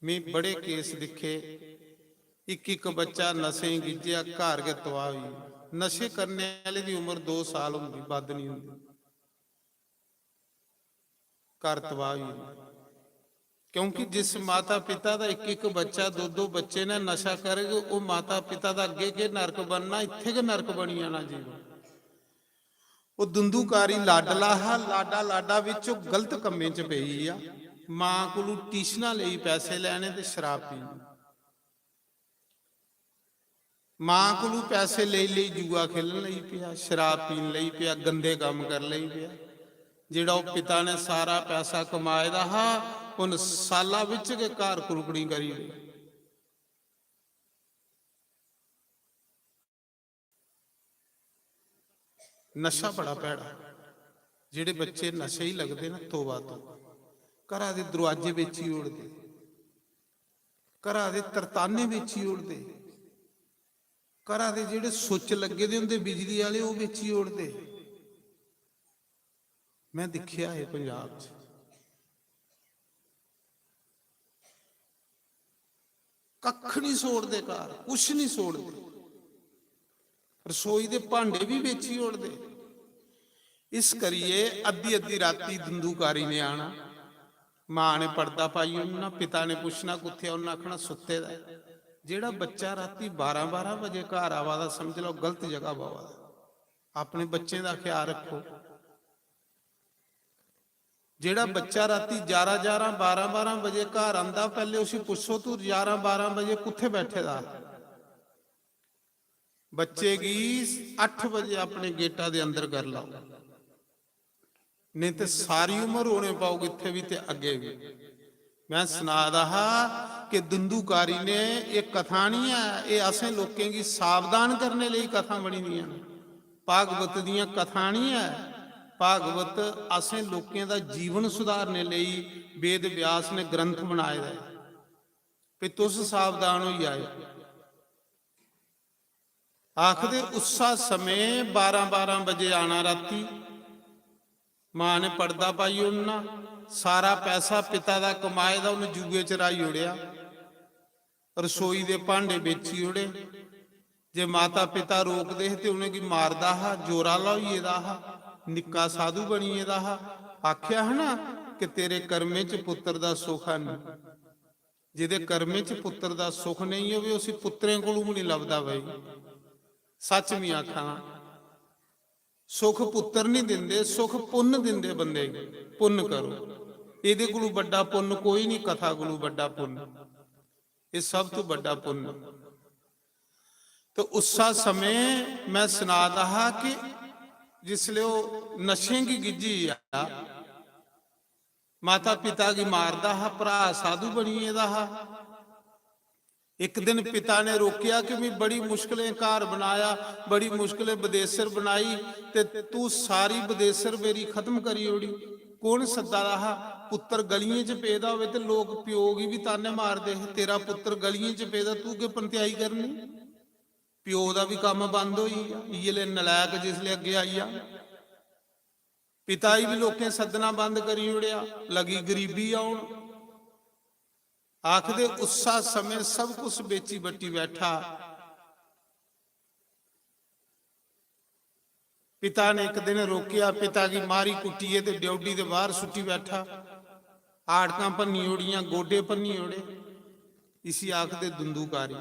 में बड़े केस दिक्खे, इक इक बच्चा नशें गिज्झेआ, घर गै तबाह होई गेआ। नशे करने आह्ले दी उम्र दो साल होंदी, बद्ध निं होंदी। घर तबाह होई जंदा। क्योंकि जिस माता पिता दा इक इक बच्चा, दो दो बच्चे ने नशा करग, ओह् माता पिता दा अग्गें केह् नरक बनना, इत्थै गै नरक बनी जाना जीवन। ओह् दुंदूकारी लाडला हा, लाडा लाडा बिच ओह् गलत कम्में च पेई गेआ। मां कोलू ट्यूशनां लेई पैसे लैने ते शराब पीनी। मां कोलू पैसे लेई लेई जुआ खेलन लगी पेआ, शराब पीन लगी पेआ, गंदे कम्म करन लगी पेआ। जेह्ड़ा ओह् पिता ने सारा पैसा कमाए दा हा, उन्न साला बिच गै घर कुरकड़ी करी ओड़ी। नशा बड़ा भैड़ा। जेह्ड़े बच्चे नशे ही लगदे ना, तौबा तौबा। घरा दे दरोआजे बेची ओड़दे, घरा दे तरताने बेची ओड़दे, घरा दे जेह्ड़े सुच्च लग्गे दे होंदे बिजली आह्ले, ओह् बेची ओड़दे। में दिक्खेआ एह् पंजाब च। कक्ख निं छोड़दे घर, कुछ निं छोड़दे। रसोई दे भांडे बी बेची ओड़दे। इस करियै अद्धी अद्धी राती धंधूकारी ने आना, मां ने पर्दा पाई ओड़ना, पिता ने पुच्छना कुत्थै, उन्नै आखना सुत्ते दा ऐ। जेह्ड़ा बच्चा राती बारां बारां बजे घर आवा दा, समझ लैओ गलत जगह बवा दा। अपने बच्चें दा ख्याल रक्खो। जेह्ड़ा बच्चा राती ग्यारह ग्यारह, बारह बारह बजे घर आंदा, पैह्ले उसी पुच्छो, "तू ग्यारह बारह बजे कुत्थै बैठे दा?" बच्चे गी अट्ठ बजे अपने गेटा दे अंदर करी लैओ, नेईं ते सारी उम्र रोने पाओगे इत्थै बी ते अग्गें बी। में सना दा हा कि दुंदुकारी ने एह् कथा निं ऐ, एह् असें लोकें गी सावधान करने लेई कथा बनी दियां न। भागवत दियां कथा निं ऐ, भागवत असें लोकें दा जीवन सुधारने लेई वेद व्यास ने ग्रंथ बनाए दा ऐ। भी तुस सावधान होई जाएओ। आखदे उस्सा समें बारां बारां बजे आना राती, मां ने पड़दा पाई ओड़ना, सारा पैसा पिता दा कमाए दा उन्न जुए च राही ओड़ेआ, रसोई दे भांडे बेची ओड़े। जे माता पिता रोकदे हे ते उ'नेंगी मारदा हा, जोरा आह्ला होई गेदा हा, निक्का साधु बनी गेदा हा। आखेआ हा ना कि तेरे कर्में च पुत्तर दा सुख है नहीं। जेह्दे कर्में च पुत्तर दा सुख नेईं होवे, उसी पुत्तरें कोलू बी निं लभदा भाई। सच में आखां ना, सुख पुत्तर निं दिंदे, सुख पुन्न दिंदे बंदे गी। पुन्न करो, एह्दे कोलू बड्डा पुन्न कोई निं, कथा कोलू बड्डा पुन्न, एह् सब तों बड्डा पुन्न। ते उस्सा समें में सना दा हा कि जिसलै ओह् नशें गी गिज्झी गेआ, माता पिता गी मारदा हा, भ्राऽ साधु बनी गेदा हा। इक दिन पिता ने रोकेआ कि "में बड़ी मुश्कलें घर बनाया, बड़ी मुश्कलें बदेसर बनाई, ते तू सारी बदेसर मेरी खत्म करी ओड़ी।" कौन सद्दा दा हा? पुत्तर गलियें च पेदा होवे ते लोक प्यो गी बी ताने मारदे हे, "तेरा पुत्तर गलियें च पेदा, तू केह् पंतेआई करनी?" प्यो दा बी कम्म बंद होई गेआ। इ'यै ले नलायक जिसलै अग्गें आई जा, पिता गी बी लोकें सद्दना बंद करी ओड़ेआ, लगी गरीबी औन। आखदे उस्सा समें सब कुछ बेची बट्टी बैठा। पिता ने इक दिन रोकेआ, पिता गी मारी कुट्टियै ते ड्योढ़ी दे बाहर सुट्टी बैठा। आड़कां भन्नी ओड़ियां, गोडे भन्नी ओड़े। इसी आखदे दुंदुकारी।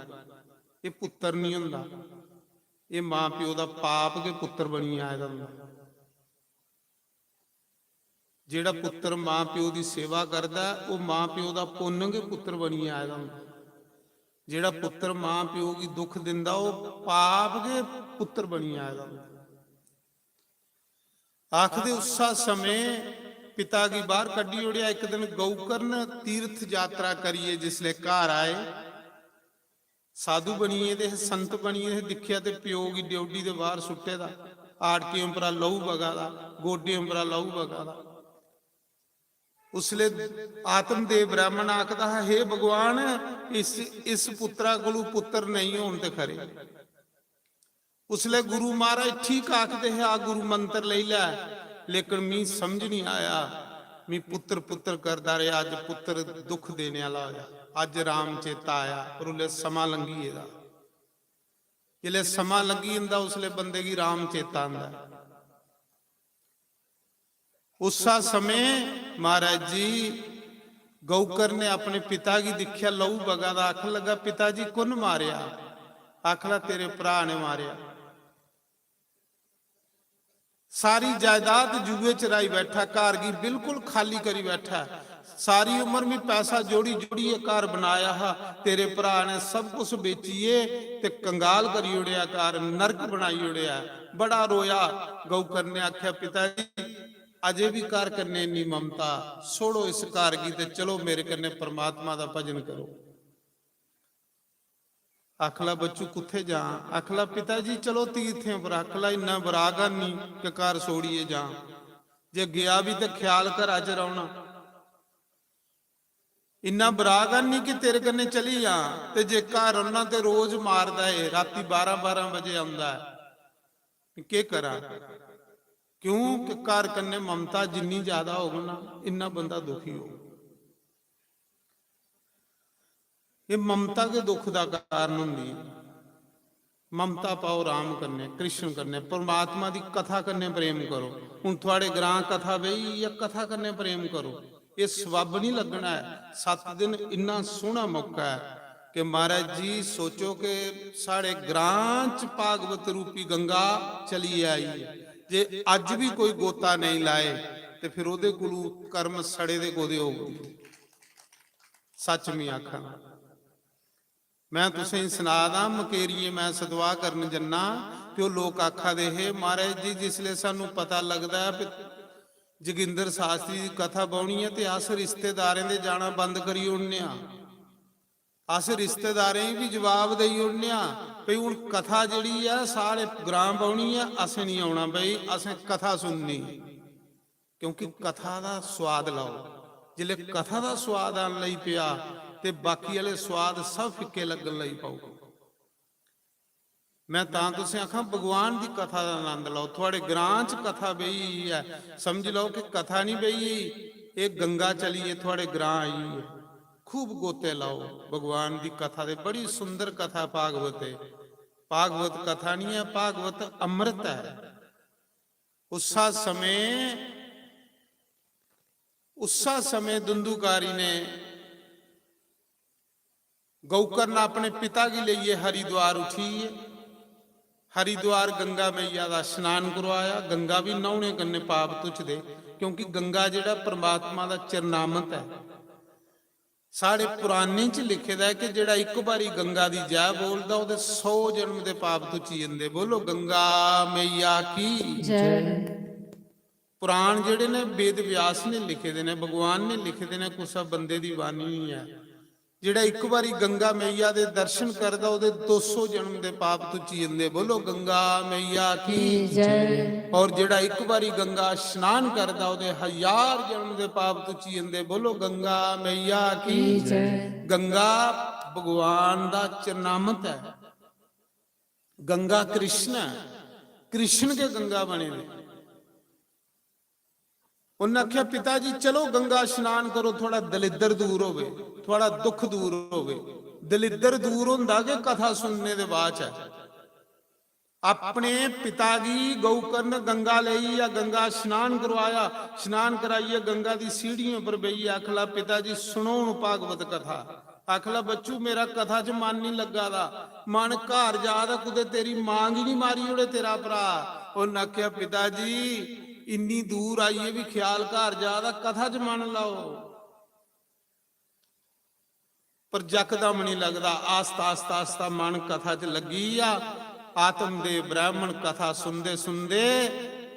एह् पुत्तर निं होंदा, एह् मां प्यो दा पाप गै पुत्तर बनियै आए दा होंदा। जेह्ड़ा पुत्तर मां प्यो दी सेवा करदा ऐ, ओह् मां प्यो दा पुन्न गै पुत्तर बनियै आए दा होंदा। जेह्ड़ा पुत्तर मां प्यो गी दुख दिंदा, ओह् पाप गै पुत्तर बनियै आए दा होंदा। आखदे उस्सा समें पिता गी बाहर कड्ढी ओड़ेआ। इक दिन गौकर्ण तीर्थ यात्रा करियै जिसलै घर आए, साधु बनी गेदे हे, संत बनी गेदे हे, दिक्खेआ ते प्यो गी ड्योढ़ी दे बाहर सुट्टे दा, आड़कें उप्परा लहू बगा दा, गोडें उप्परा लहू बगा दा। उसलै आत्मदेव ब्राह्मण आखदा हा, "हे भगवान, इस, इस पुत्तरा कोलू पुत्तर नेईं होन ते खरे।" उसलै गुरु महाराज ठीक आखदे हे, "आ गुरु मंत्र लेई लै, लेकिन मी समझ निं आया, मी पुत्तर पुत्तर करदा रेहा, अज्ज पुत्तर दुख देने आह्ला होया, अज्ज राम चेता आया।" पर उसलै समां लंघी गेदा। जिसलै समां लंघी जंदा, उसलै बंदे गी राम चेता आंदा ऐ। उस्सा समें महाराज जी गौकर ने अपने पिता गी दिक्खेआ, लहू बगा दा, आखन लगा, "पिता जी, कु'न मारेआ?" आखन लगा, "तेरे भ्राऽ ने मारेआ।" सारी जायदाद जुए च राही बैठा, घर गी बिल्कुल खाली करी बैठा। "सारी उम्र में पैसा जोड़ी जोड़ियै घर बनाया हा, तेरे भ्राऽ ने सब कुछ बेचियै ते कंगाल करी ओड़ेआ, घर नरक बनाई ओड़ेआ।" बड़ा रोया। गौकर ने आखेआ, "पिता जी, अजे बी घर कन्नै इन्नी ममता, छोड़ो इस घर गी ते चलो मेरे कन्नै परमात्मा दा भजन करो।" आखला, "बच्चू, कुत्थै जां?" आखला, "पिता जी, चलो तीर्थें पर।" आखला, "इन्ना बराग निं कि घर छोड़ियै जां, जे गेआ बी ते ख्याल घरा च रौह्ना। इन्ना बराग निं कि तेरे कन्नै चली जां, ते जे घर रौह्ना ते रोज मारदा ऐ, राती बारां बारां बजे औंदा ऐ, केह् करां?" क्योंकि घर कन्नै ममता जिन्नी ज्यादा होग ना, इन्ना बंदा दुखी होग। एह् ममता गै दुख दा कारण होंदी ऐ। ममता पाओ राम कन्नै, कृष्ण कन्नै, परमात्मा दी कथा कन्नै प्रेम करो। हुन थुआढ़े ग्रां कथा बेही, इ'यै कथा कन्नै प्रेम करो। एह् सब्ब निं लग्गना ऐ। सत्त दिन इन्ना सोह्ना मौका ऐ कि महाराज जी सोचो कि साढ़े ग्रां च भागवत रूपी गंगा चलियै आई ऐ। जे अज्ज बी कोई गोता नेईं लाए ते फिर ओह्दे कोलू कर्म सड़े दे कोह्दे होग? सच में आखां, मैं तुसेंगी सना दा, मकेरिये मैं सतवाह् करन जन्ना, ते ओह् लोक आखा दे हे, "महाराज जी, जिसले सानू पता लगदा ऐ कि जोगिंदर शास्त्री दी कथा बौह्नी ऐ, ते अस रिश्तेदारें दे जाना बंद करी ओड़ने आं, अस रिश्तेदारें गी बी जवाब देई ओड़ने आं भई हून कथा जेह्ड़ी ऐ साढ़े ग्रां बौह्नी ऐ, असें निं औना भई, असें कथा सुननी।" क्योंकि कथा दा स्वाद लैओ, जिसलै कथा दा स्वाद आन लगी पेआ ते बाकी आह्ले स्वाद सब फिक्के लग्गन लगी पौग। मैं तां तुसें आखां, भगवान दी कथा दा आनंद लैओ। थुआड़े ग्रां च कथा बेही ऐ, समझी लैओ कि कथा निं बेही, एह् गंगा चली ऐ, थुआड़े ग्रां आई ऐ। खूब गोते लाओ भगवान दी कथा दे। बड़ी सुंदर कथा भागवत ऐ। भागवत कथा निं ऐ, भागवत अमृत ऐ। उस्सा समें, उस्सा समें दुंदुकारी ने गौकर्ण अपने पिता गी लेइयै हरिद्वार उठी गे। हरिद्वार गंगा मैया दा स्नान करवाया। गंगा बी न्हौने कन्नै पाप धुचदे, क्योंकि गंगा जेह्ड़ा परमात्मा दा चरणामत ऐ। साढ़े पुराणें च लिखे दा ऐ कि जेह्ड़ा इक बारी गंगा दी जय बोलदा, ओह्दे सौ जन्म दे पाप धुची जंदे। बोलो गंगा मैया की जय। पुराण जेह्ड़े ने वेद व्यास ने लिखे दे ने, भगवान ने लिखे दे ने, कुसै बंदे दी बाणी निं ऐ। जेह्ड़ा इक बारी गंगा मैया दे दर्शन करदा, ओह्दे दो सौ जन्म दे पाप धुची जंदे। बोलो गंगा मैया की जय। और जेह्ड़ा इक बारी गंगा स्नान करदा, ओह्दे हजार जन्म दे पाप धुची जंदे। बोलो गंगा मैया की जय। गंगा भगवान दा चरणामत ऐ। गंगा कृष्ण ऐ, कृष्ण गै गंगा बने दे। उन्नै आखेआ, "पिता जी, चलो गंगा स्नान करो, थुआड़ा दलिद्दर दूर होवे, थुआड़ा दुख दूर होवे।" दलिद्दर दूर होंदा गै कथा सुनने दे बाद च ऐ। अपने पिता गी गौकर्ण गंगा लेई या गंगा स्नान करवाया, स्नान कराइयै गंगा दी सीढ़ियें पर बेहियै आखला, "पिता जी, सुनो हून भागवत कथा।" आखला, "बच्चू, मेरा कथा च मन निं लग्गा दा, मन घर जा दा, कुतै तेरी मां गी निं मारी ओड़े तेरा भ्राऽ।" उन्न आखेआ, "पिता जी, इन्नी दूर आइयै बी ख्याल घर जा दा, कथा च मन लाओ।" पर जकदम निं लगदा, आस्ता, आस्ता, आस्ता मन कथा च लग्गी गेआ। आत्मदेव ब्राह्मण कथा सुनदे, सुनदे,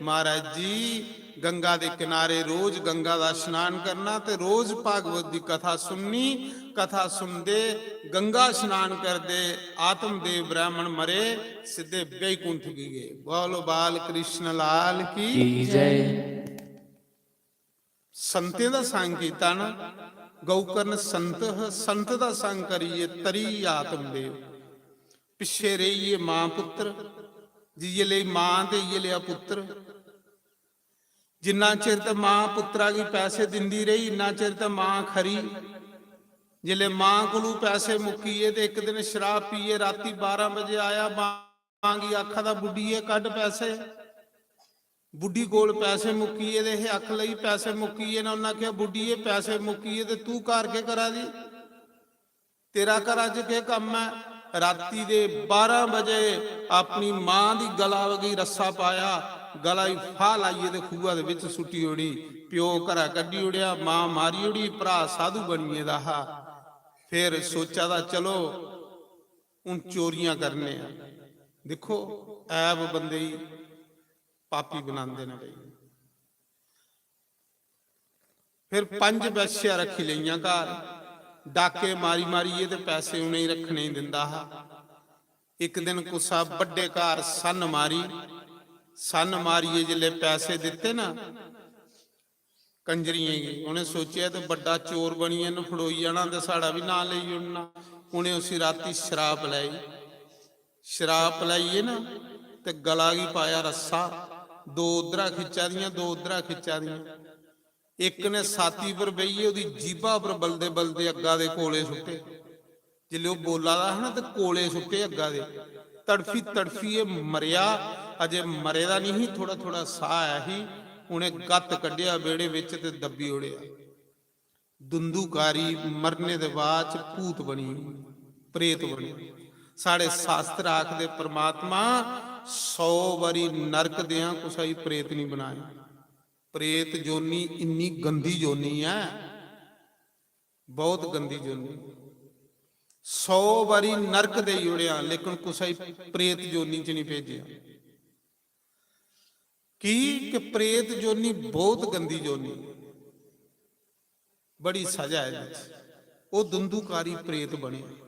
महाराज जी, गंगा दे किनारे रोज गंगा दा स्नान करना ते रोज भागवत दी कथा सुननी। कथा सुनदे, गंगा स्नान करदे, आत्मदेव ब्राह्मण मरे, सिद्धे बैकुंठ गी गे। बोलो बाल कृष्ण लाल की की जय। संतें दा संग कीता ना, गौकर्ण संत ह, संत दा संग करियै तरी आत्मदेव। पिच्छे रेहियै मां पुत्र, जि'यै लेई मां ते इ'यै लेआ पुत्र। जिन्ना चिर ते मां पुत्तरा गी पैसे दिंदी रेही, इन्ना चिर ते मां खरी। जिसलै मां कोलू पैसे मुक्की गे ते इक दिन शराब पीए राती बारां बजे आया, मां गी आखा दा, "बुड्ढिये, कड्ढ पैसे।" बुड्ढी कोल पैसे मुक्की गेदे हे, अक्ख लगी, "पैसे मुक्की गे न।" उन्नै आखेआ, "बुड्ढिये, पैसे मुक्की गे ते तू घर केह् करा दी? तेरा घरा च केह् कम्म ऐ?" राती दे बारां बजे अपनी मां दी गला गी रस्सा पाया, गला गी फाह् लाइयै ते खूहा दे बिच सुट्टी ओड़ी। प्यो घरा कड्ढी ओड़ेआ, मां मारी ओड़ी, भ्राऽ साधु बनी गेदा हा। फिर सोचा दा, "चलो, हून चोरियां करने आं।" दिक्खो, ऐब बंदे गी पापी बनांदे न भाई। फिर पंज वैश्या रक्खी लेइयां घर, डाके मारी मारियै ते पैसे उ'नेंगी रक्खने गी दिंदा हा। इक दिन कुसा बड्डे घर सन्न मारी, सन्न मारियै जिसलै पैसे दित्ते ना कंजरियें गी, उ'नें सोचेआ ते बड्डा चोर बनियै इ'न्न फड़ोई जाना ते साढ़ा बी नांऽ लेई ओड़ना। उ'नें उसी राती शराब पलाई। शराब पलाइयै ना ते गला गी पाया रस्सा, दो उद्धरा खिच्चा दियां, दो उद्धरा खिच्चा दियां। इक ने साती पर बेहियै ओह्दी जीभा पर बलदे बलदे अग्गा दे कोले सुट्टे। जिसलै ओह् बोला दा हा ना ते कोले सुट्टे अग्गा दे, तड़फी तड़फियै मरेआ। अजे मरे दा निं ही, थोह्ड़ा थोह्ड़ा साह् आया ही। उ'नें गत्त कड्ढेआ बेह्ड़े बिच ते दब्बी ओड़ेआ। दुंदुकारी मरने दे बाद च भूत बनी, प्रेत बनी। साढ़े शास्त्र आखदे परमात्मा सौ बारी नरक देआं कुसै गी प्रेत निं बनाए। प्रेत जोनी इन्नी गंदी जोनी ऐ, बहुत गंदी जोनी। सौ बारी नरक देई ओड़ेआ, लेकिन कुसै गी प्रेत जोनी च नहीं भेजेआ। की कि प्रेत जोनी बहुत गंदी जोनी, बड़ी सजा ऐ एह्दे च। ओह् दुंदुकारी प्रेत बने,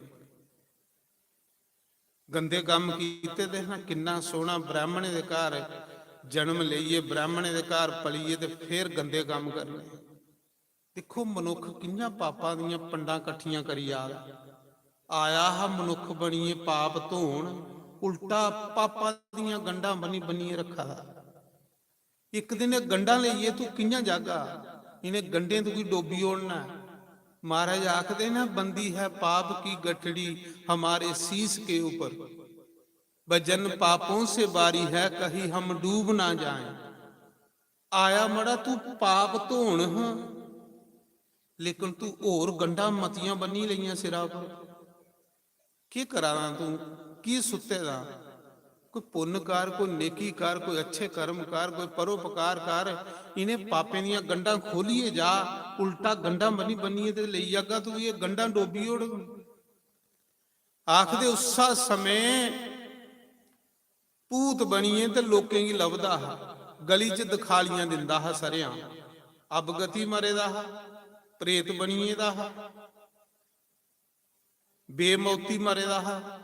गंदे कम्म कीते दे ना। किन्ना सोहना ब्राह्मणें दे घर जन्म लेइयै, ब्राह्मणें दे घर पलियै ते फिर गंदे कम्म करने। दिक्खो, मनुक्ख कि'यां पापां दियां पंडां कट्ठियां करी जा दा। आया हा मनुक्ख बनियै पाप धोन, उल्टा पापां दियां गंढां बनी बनियै रखा दा। इक दिन एह् गंढां लेइयै तू कि'यां जागा? इ'नें गंढें तुगी डोबी ओड़ना ऐ। महाराज आखदे न, बंदी है पाप की गठड़ी हमारे शीश के ऊपर, वजन पापों से भारी है, कहीं हम डूब ना जाएं। आया मड़ा तू पाप धोन हां, लेकिन तू होर गंढां मतियां बन्नी लेइयां सिरा पर। केह् करा दा तू? की सुत्ते दा? कोई पुन्न कर, कोई नेकी कर, कोई अच्छे कर्म कर, कोई परोपकार कर। इ'नें पापें दियां गंढां खोलियै जा, उल्टा गंढां बन्नी बन्नियै ते लेई जागा तू, एह् गंढां डोबी ओड़ग। आखदे उस्सा समें भूत बनियै ते लोकें गी लभदा हा, गली च दखालियां दिंदा हा सरेआम। अबगति मरे दा हा, प्रेत बनियै दा हा, बेमौती मरे दा हा।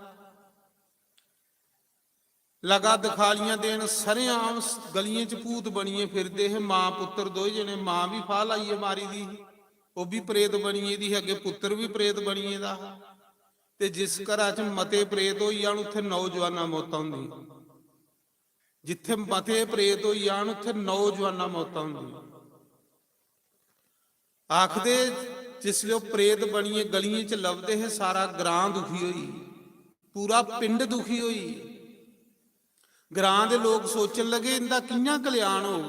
लगा दखालियां देन, सरेआम गलियें च भूत बनियै फिरदे हे। मां पुत्तर दोए जने, मां बी फाह् लाइयै मारी दी ही, ओह् बी प्रेत बनियै दी ही, अग्गें पुत्तर बी प्रेत बनियै दा हा। ते जिस घरा च मते प्रेत होई जान, उत्थै नौजवानां मौतां होंदियां। जित्थै मते प्रेत होई जान, उत्थै नौजवानां मौतां होंदियां। आखदे, जिसलै ओह् प्रेत बनियै गलियें च लभदे हे, सारा ग्रां दुखी होई, पूरा पिंड दुखी होई। ग्रां दे लोक सोचन लगे, इंदा कि'यां कल्याण होग?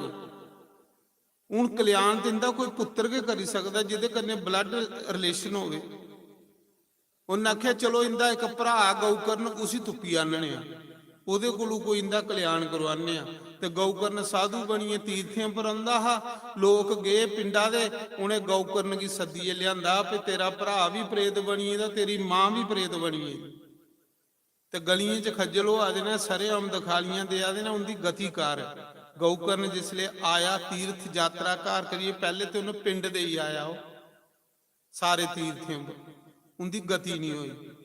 हून कल्याण ते इंदा कोई पुत्तर गै करी सकदा, जेह्दे कन्नै blood relation होवे। उन्नै आखेआ, "चलो, इंदा इक भ्राऽ गौकर्ण, उसी तुप्पी आह्नने आं, ओह्दे कोलू कोई इंदा कल्याण करोआने आं।" ते गौकर्ण साधु बनियै तीर्थें पर औंदा हा। लोक गे पिंडा दे, उ'नें गौकर्ण गी सद्दियै लेआंदा, "भई, तेरा भ्राऽ बी प्रेत बनी गेदा, तेरी मां बी प्रेत बनी गेदी।" ते गलियें च खज्जल होआ दे न, सरेआम दखालियां देआ दे न, उं'दी गति कर। गौकर्ण जिसलै आया तीर्थ यात्रा घर करियै, पैह्ले ते उ'न्नै पिंड देई आया ओह् सारे तीर्थें पर, उं'दी गति निं होई।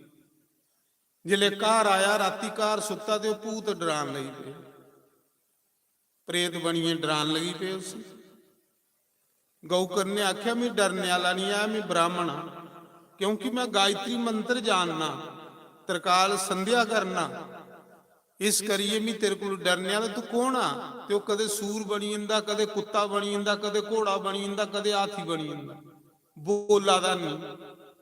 जिसलै घर आया, राती घर सुत्ता ते ओह् भूत डरान लगी पे। प्रेत बनियै डरान लगी पे उसी। गौकर्ण ने आखेआ, "मी डरने आह्ला निं ऐ, मी ब्राह्मण आं, क्योंकि में गायत्री मंत्र जानना, त्रिकाल संध्या करना, इस करियै मी तेरे कोल डरने आह्ला। तू कौन आ?" ते ओह् कदें सूर बनी जंदा, कदें कुत्ता बनी जंदा, कदें घोड़ा बनी जंदा, कदें हाथी बनी जंदा। बोला दा निं,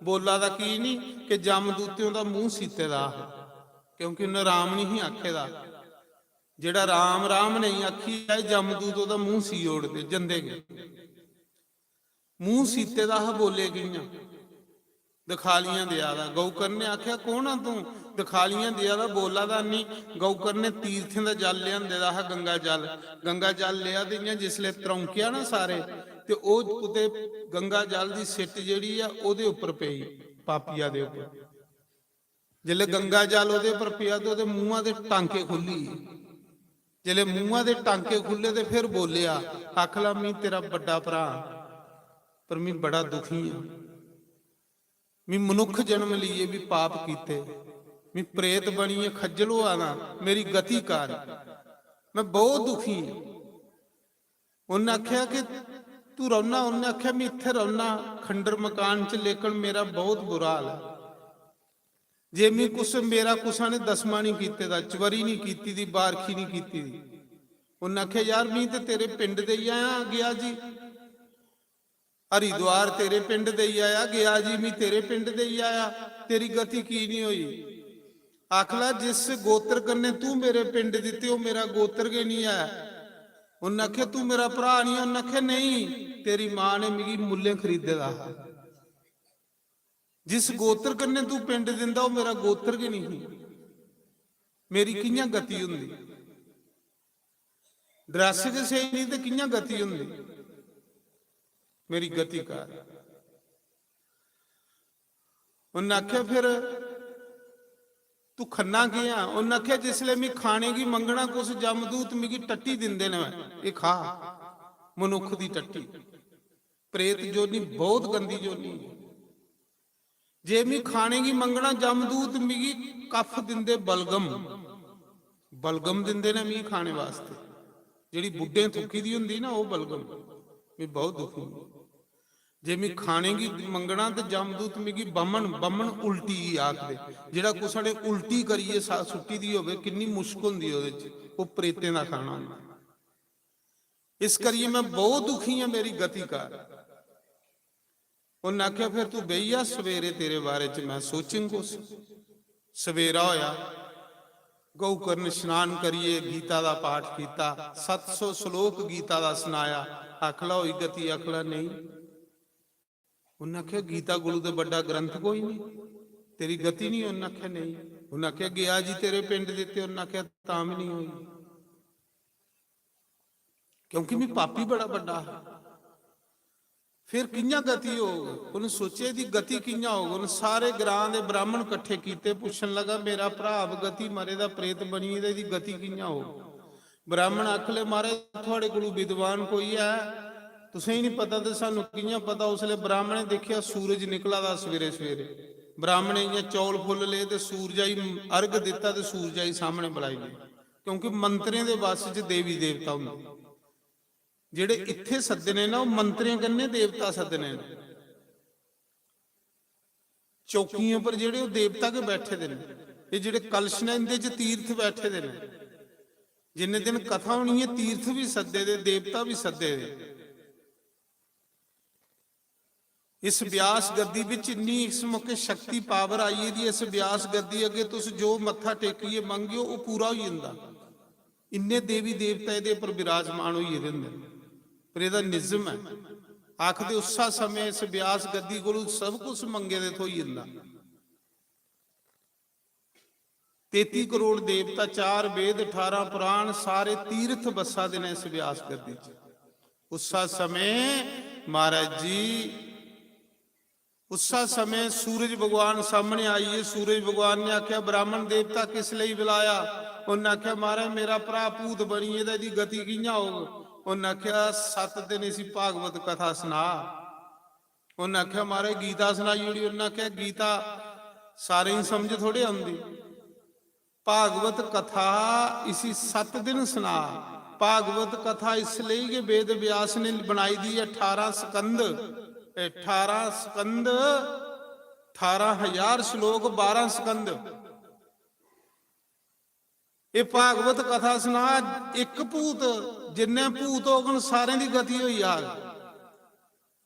बोला दा की निं कि जमदूतें ओह्दा मूंह सीते दा हा, क्योंकि उन्नै राम निं ही आखे दा। जेह्ड़ा राम राम नेईं आखी जाए, जमदूत ओह्दा मूंह सी ओड़दे जंदे गै। मूंह सीते दा हा, बोले कि'यां? दखालियां देआ दा। गौकर्ण ने आखेआ, "कौन आ तूं? दखालियां देआ दा, बोला दा निं।" गौकर्ण ने तीर्थें दा जल लेआंदे दा हा, गंगा जल। गंगा जल लेआ ते इ'यां जिसलै त्रौंकेआ ना सारे, ते ओह् कुतै गंगा जल दी सिट्ट जेह्ड़ी ऐ, ओह्दे उप्पर पेई, पापिया दे उप्पर। जिसलै गंगा जल ओह्दे पर पेआ ते ओह्दे मूंहा दे टांके खु'ल्ली गे। जिसलै मूंहा दे टांके खु'ल्ले ते फिर बोलेआ, "आखला, मी तेरा बड्डा भ्राऽ, पर मी बड़ा दुखी आं। मी मनुक्ख जन्म लेइयै बी पाप कीते, मी प्रेत बनियै खज्जल होआ ना, मेरी गति कर, में बहुत दुखी आं।" उन्नै आखेआ कि तू रौह्ना, उन्नै आखेआ, "में इत्थै रौह्ना खंडर मकान च, लेकिन मेरा बहुत बुरा हाल ऐ। जे मी कुछ, मेरा कुसै ने दसमा निं कीते दा, चबरी निं कीती दी, बारखी निं कीती दी।" उन्नै आखेआ, "यार, मी ते तेरे पिंड देई आया गेआ जी, हरिद्वार तेरे पिंड देई आया गेआ जी, मी तेरे पिंड देई आया, तेरी गति की निं होई?" आखला, "जिस गोत्र कन्नै तू मेरे पिंड दित्ते, ओह् मेरा गोत्र गै निं ऐ।" उन्नै आखेआ, "तू मेरा भ्राऽ निं?" उन्नै आखेआ, "नेईं, तेरी मां ने मिगी मुल्लें खरीदे दा हा। जिस गोत्र कन्नै तू पिंड दिंदा, ओह् मेरा गोत्र गै निं ही। मेरी कि'यां गति होंदी?" ड्रैस गै स्हेई निं ते कि'यां गति होंदी? मेरी गति कर। उन्न आखेआ, "फिर तू खन्ना केह् आ?" उन्न आखेआ, "जिसलै मी खाने गी मंगना, कुछ जमदूत मिगी टट्टी दिंदे न, एह् खा, मनुक्ख दी टट्टी।" प्रेत जोनी बहुत गंदी जोनी ऐ। जे मी खाने गी मंगना, जमदूत मिगी कफ दिंदे, बलगम, बलगम दिंदे ने मी खाने वास्ते। जेह्ड़ी बुड्ढें थुक्की दी होंदी ना, ओह् बलगम। मी बहुत दुखी। जे मी खाने गी मंगना ते जमदूत मिगी बमन, बमन उल्टी गी आखदे। जेह्ड़ा कुसै ने उल्टी करियै सा-, सुट्टी दी होवे, किन्नी मुश्क होंदी ओह्दे च, ओह् प्रेतें दा खाना होंदा। इस करियै मैं बहुत दुखी आं, मेरी गति कर। उन्न आखेआ, "फिर तू बेही जा, सवेरे तेरे बारे च मैं सोचङ कुछ।" सवेरा होया, गौकर्ण स्नान करियै गीता दा पाठ कीता, सत्त सौ श्लोक गीता दा सनाया। आखला, "होई गति?" आखला, "नेईं।" उन्न आखेआ, "गीता कोलू ते बड्डा ग्रंथ कोई नहीं, तेरी गति नहीं?" उन्न आखेआ, "नहीं।" उन्न आखेआ, "गेआ जी तेरे पिंड दित्ते?" उन्न आखेआ, "तां भी नहीं होई, क्योंकि मैं पापी बड़ा बड्डा हा।" फिर कि'यां गति होग? उन्न सोचेआ, "एह्दी गति कि'यां होग?" उन्न सारे ग्रां दे ब्राह्मण कट्ठे कीते, पुच्छन लगा, "मेरा भ्राऽ अवगति मरे दा प्रेत बनियै, ते एह्दी गति कि'यां होग?" ब्राह्मण आखले, "महाराज, थुआड़े कोलू विद्वान कोई ऐ? तुसेंगी निं पता ते सानू कि'यां पता?" उसलै ब्राह्मणें दिक्खेआ, सूरज निकला दा सवेरे सवेरे। ब्राह्मणें इ'यां चौल फुल्ल ले ते सूरजा गी अर्घ दित्ता ते सूरजा गी सामनै बलाई लेआ, क्योंकि मंत्रें दे वश च देवी देवता होंदे। जेह्ड़े इत्थै सद्दने न, ओह् मंत्रें कन्नै देवता सद्दने न। चौकियें पर जेह्ड़े ओह् देवता गै बैठे दे न। एह् जेह्ड़े कलश न, इं'दे च तीर्थ बैठे दे न। जिन्ने दिन कथा होनी ऐ, तीर्थ बी सद्दे दे, देवता बी सद्दे दे। इस ब्यास गद्दी बिच इन्नी इस मौके शक्ति, पावर आई दी, इस ब्यास गद्दी अग्गें तुस जो मत्था टेकियै मंगेओ, ओह् पूरा होई जंदा। इन्ने देवी देवता एह्दे पर विराजमान होई गेदे होंदे न। पर एह्दा निजम ऐ, आखदे उस्सा समें इस ब्यास गद्दी कोलू सब कुछ मंगे दे थ्होई जंदा। तेती करोड़ देवता, चार वेद, अठारां पुराण, सारे तीर्थ बस्सा दे न इस ब्यास गद्दी च। उस्सा समें महाराज जी, उस्सा समें सूरज भगवान सामने आइए। सूरज भगवान ने आख्या, "ब्राह्मण देवता किस लेई बुलाया?" उन्न आख्या, "महाराज, मेरा भ्राऽ भूत बनी गेदा, एह्दी गति कि'यां होग?" उन्न आख्या, "सत्त दिन इसी भागवत कथा सना।" उन्न आखेआ, "महाराज, गीता सनाई ओड़ी।" उन्न आखेआ, "गीता सारें गी समझ थोड़े औंदी। भागवत कथा इसी सत्त दिन सना। भागवत कथा इस लेई गै वेद व्यास ने बनाई दी ऐ, ठारां स्कंद, ए, ठारां स्कंद, ठारां हजार श्लोक, बारां स्कंद। एह् भागवत कथा सना, इक भूत, जिन्ने भूत होङन, सारें दी गति होई जाग।"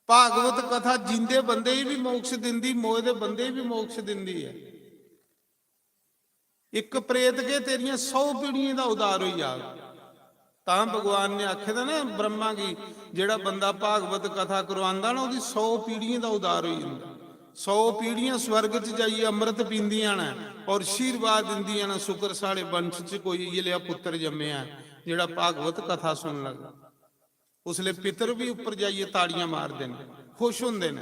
भागवत कथा जींदे बंदे गी बी मोक्ष दिंदी, मोए दे बंदे गी बी मोक्ष दिंदी ऐ। इक प्रेत के तेरियां सौ पीढ़ियें दा उद्धार होई जाग। तां भगवान ने आखे दा ना ब्रह्मा गी, जेह्ड़ा बंदा भागवत कथा करवांदा ना, ओह्दी सौ पीढ़ियें दा उद्धार होई जंदा। सौ पीढ़ियां स्वर्ग च जाइयै अमृत पींदियां न और आशीर्वाद दिंदियां न, "शुक्र साढ़े वंश च कोई इ'यै लेआ पुत्तर जम्मेआ ऐ, जेह्ड़ा भागवत कथा सुन लगा।" उसले पितर भी उप्पर जाइयै ताड़ियां मारदे न, खुश होंदे न।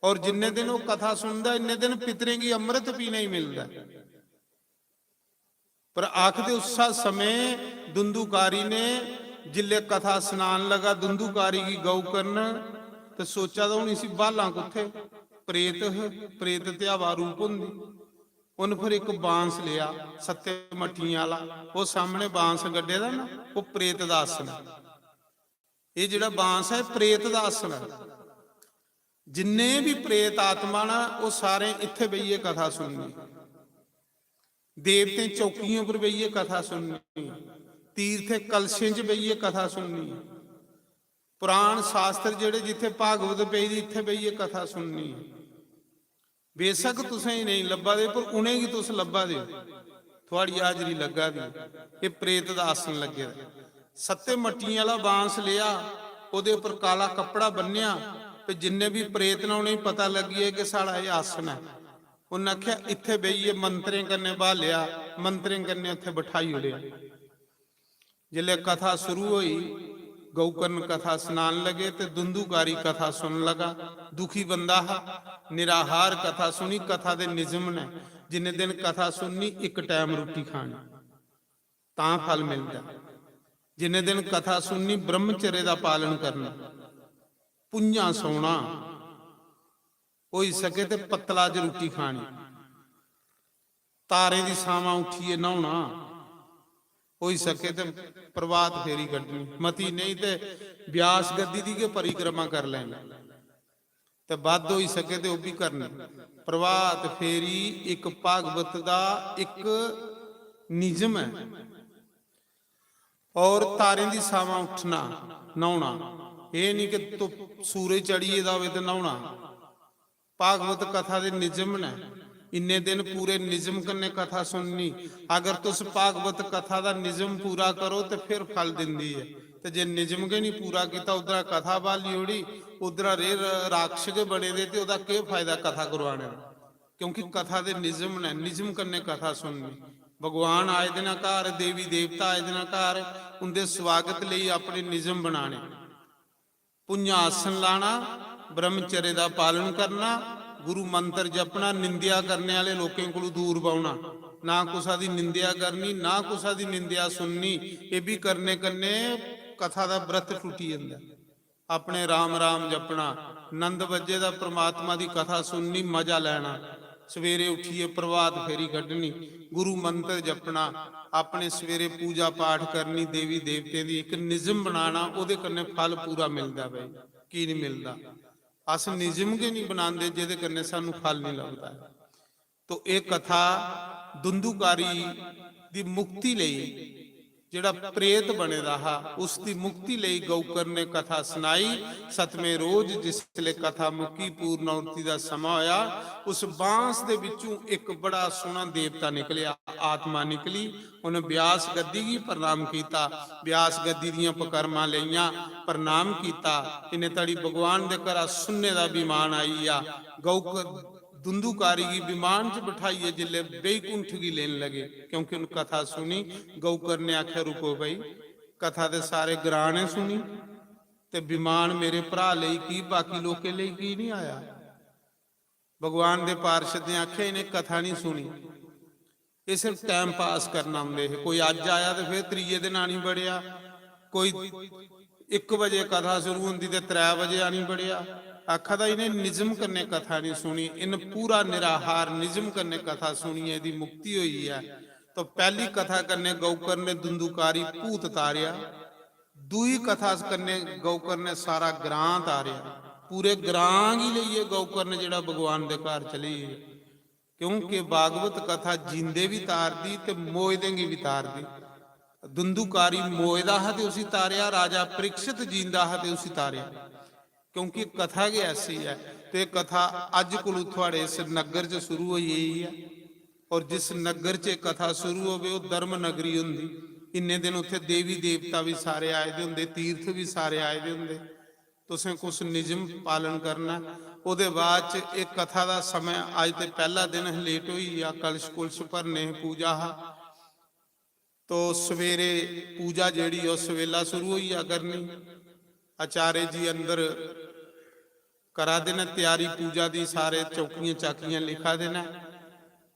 और जिन्ने दिन ओह् कथा सुनदा, इन्ने दिन पितरें गी अमृत पीने गी मिलदा ऐ। पर आखदे उस्सा समें दुंदुकारी ने जिल्ले कथा सनान लगा, दुंदुकारी गी गौ करन, ते सोचा दा हून इसी ब्हालां कुत्थे? प्रेत ह, प्रेत ते हवा रूप होंदी। उन्न फिर इक बांस लेआ, सत्ते मट्टियें आह्ला, ओह् सामने बांस गड्डे दा ना, ओह् प्रेत दा आसन ऐ। एह् जेह्ड़ा बांस ऐ, प्रेत दा आसन ऐ। जिन्ने बी प्रेत आत्मा न, ओह् सारें इत्थै बेहियै कथा सुननी। देवतें चौकियें पर बेहियै कथा सुननी, तीर्थे कलशें च बेहियै कथा सुननी, पुराण शास्त्र जेह्ड़े जित्थै भागवत पेई दी, इत्थै बेहियै कथा सुननी। बेशक तुसें गी नेईं लब्भा दे, पर उ'नेंगी तुस लब्भा दे ओ, थुआड़ी हाजरी लग्गा दी। एह् प्रेत दा आसन लग्गे दा। सत्ते मट्टियें आह्ला बांस लेआ, ओह्दे उप्पर काला कपड़ा बन्नेआ, ते जिन्ने बी प्रेत न, उ'नेंगी पता लग्गी गेआ कि साढ़ा एह् आसन ऐ। उन्न आखेआ, "इत्थै बेहियै मंत्रें कन्नै ब्हालेआ, मंत्रें कन्नै उत्थै बठाई ओड़ेआ।" जिसलै कथा शुरू होई, गौकर्ण कथा सनान लगे ते दुंदुकारी कथा सुन लगा। दुखी बंदा हा, निराहार कथा सुनी। कथा दे निजम ने, जिन्ने दिन कथा सुननी, इक टैम रुट्टी खानी, तां फल मिलदा। जिन्ने दिन कथा सुननी, ब्रह्मचर्य दा पालन करना, भुंञां सौना, होई सके ते पत्तला च रुट्टी खानी, तारें दी छावां उट्ठियै न्हौना, होई सके ते प्रभात फेरी कड्ढनी, मती नेईं ते ब्यास गद्दी दी गै परिक्रमा करी लैनी, ते बद्ध होई सके ते ओह् बी करनी। प्रभात फेरी इक भागवत दा इक निजम ऐ। और तारें दी छावां उट्ठना, न्हौना, एह् निं कि धुप्प, सूरज चढ़ी गेदा होवे ते न्हौना। भागवत कथा दे निजम न, इन्ने दिन पूरे निजम कन्नै कथा सुननी। अगर तुस भागवत कथा दा निजम पूरा करो ते फिर फल दिंदी ऐ, ते जे निजम गै निं पूरा कीता, उद्धरा कथा ब्हाली ओड़ी, उद्धरा रेह् र-, राक्षस गै बने दे, ते ओह्दा केह् फायदा कथा करवाने दा? क्योंकि कथा दे निजम न, निजम कन्नै कथा सुननी। भगवान आए दे न घर, देवी देवता आए दे न घर, उं'दे स्वागत लेई अपने निजम बनाने। भुंञां आसन लाना, ब्रह्मचर्य दा पालन करना, गुरु मंत्र जपना, निंदेआ करने आह्ले लोकें कोलू दूर बौह्ना, ना कुसा दी निंदेआ करनी, ना कुसा दी निंदेआ सुननी। एह् बी करने कन्नै कथा दा व्रत टुटी जंदा। अपने राम राम जपना, नंद बज्जे दा परमात्मा दी कथा सुननी, मजा लैना। सवेरे उट्ठियै प्रभात फेरी कड्ढनी, गुरु मंत्र जपना, अपने सवेरे पूजा पाठ करनी, देवी देवतें दी इक निजम बनाना, ओह्दे कन्नै फल पूरा मिलदा। भाई, की निं मिलदा? अस निजम गै निं बनांदे जेह्दे कन्नै सानूं फल निं लभदा। तो एह् कथा धुंधुकारी दी मुक्ति लेई, जेह्ड़ा प्रेत बने दा हा, उसदी मुक्ति लेई गौकर ने कथा सनाई। सतमें रोज जिसले कथा मुक्की, पूर्णाहुति दा समां होया, उस बांस दे बिच्चों इक बड़ा सोहना देवता निकलेआ, आत्मा निकली। उन्हें ब्यास गद्दी गी प्रणाम कीता, ब्यास गद्दी दियां पकरमां लेइयां, प्रणाम कीता। इन्ने तड़ी भगवान दे घरा सुन्ने दा विमान आई गेआ। गौकर धुंधुकारी गी विमान च बठाइयै जिसलै बैकुंठ गी लेन लगे, क्योंकि उन कथा सुनी, गौकर ने आखेआ, "रुको भाई, कथा ते सारे ग्रां ने सुनी, ते विमान मेरे भ्राऽ लेई की, बाकी लोकें लेई की निं आया?" भगवान दे पार्षद ने आखेआ, "इ'नें कथा निं सुनी, एह् सिर्फ टाइम पास करन औंदे हे। कोई अज्ज आया ते फिर त्रिये दिन आनी बड़ेआ, कोई इक बजे कथा शुरू होंदी ते त्रै बजे आनी बड़ेआ।" आखा दा, "इ'नें निजम कन्नै कथा निं सुनी, इन पूरा निराहार निजम कन्नै कथा सुनियै एह्दी मुक्ति होई ऐ।" तो पैह्ली कथा कन्नै गौकर ने धुंधुकारी भूत तारेआ, दूई कथा कन्नै गौकर ने सारा ग्रां तारेआ, पूरे ग्रां गी लेइयै गौकर ने जेह्ड़ा भगवान दे घर चली गे। क्योंकि भागवत कथा जींदे बी तारदी ते मोए दें गी बी तारदी। धुंधुकारी मोए दा हा ते उसी तारेआ, राजा परीक्षित जींदा हा ते उसी तारेआ, क्योंकि कथा गै ऐसी ऐ। ते एह् कथा अज्ज कोलू थुआड़े इस नग्गर च शुरू होई गेई ऐ, और जिस नग्गर च एह् कथा शुरू होवे, ओह् धर्म नगरी होंदी। इन्ने दिन उत्थे देवी देवता बी सारे आए दे होंदे, तीर्थ बी सारे आए दे होंदे। तुसें कुछ निजम पालन करना ऐ। ओह्दे बाद च एह् कथा दा समें, अज्ज ते पैह्ला दिन लेट होई गेआ, कलश कुलश भरने हे, पूजा हा। तो सवेरे पूजा जेह्ड़ी, ओह् सवेला शुरू होई जा करनी। आचार्य जी अंदर करा दे न त्यारी पूजा दी, सारे चौकियां चाकियां लिखा दे न,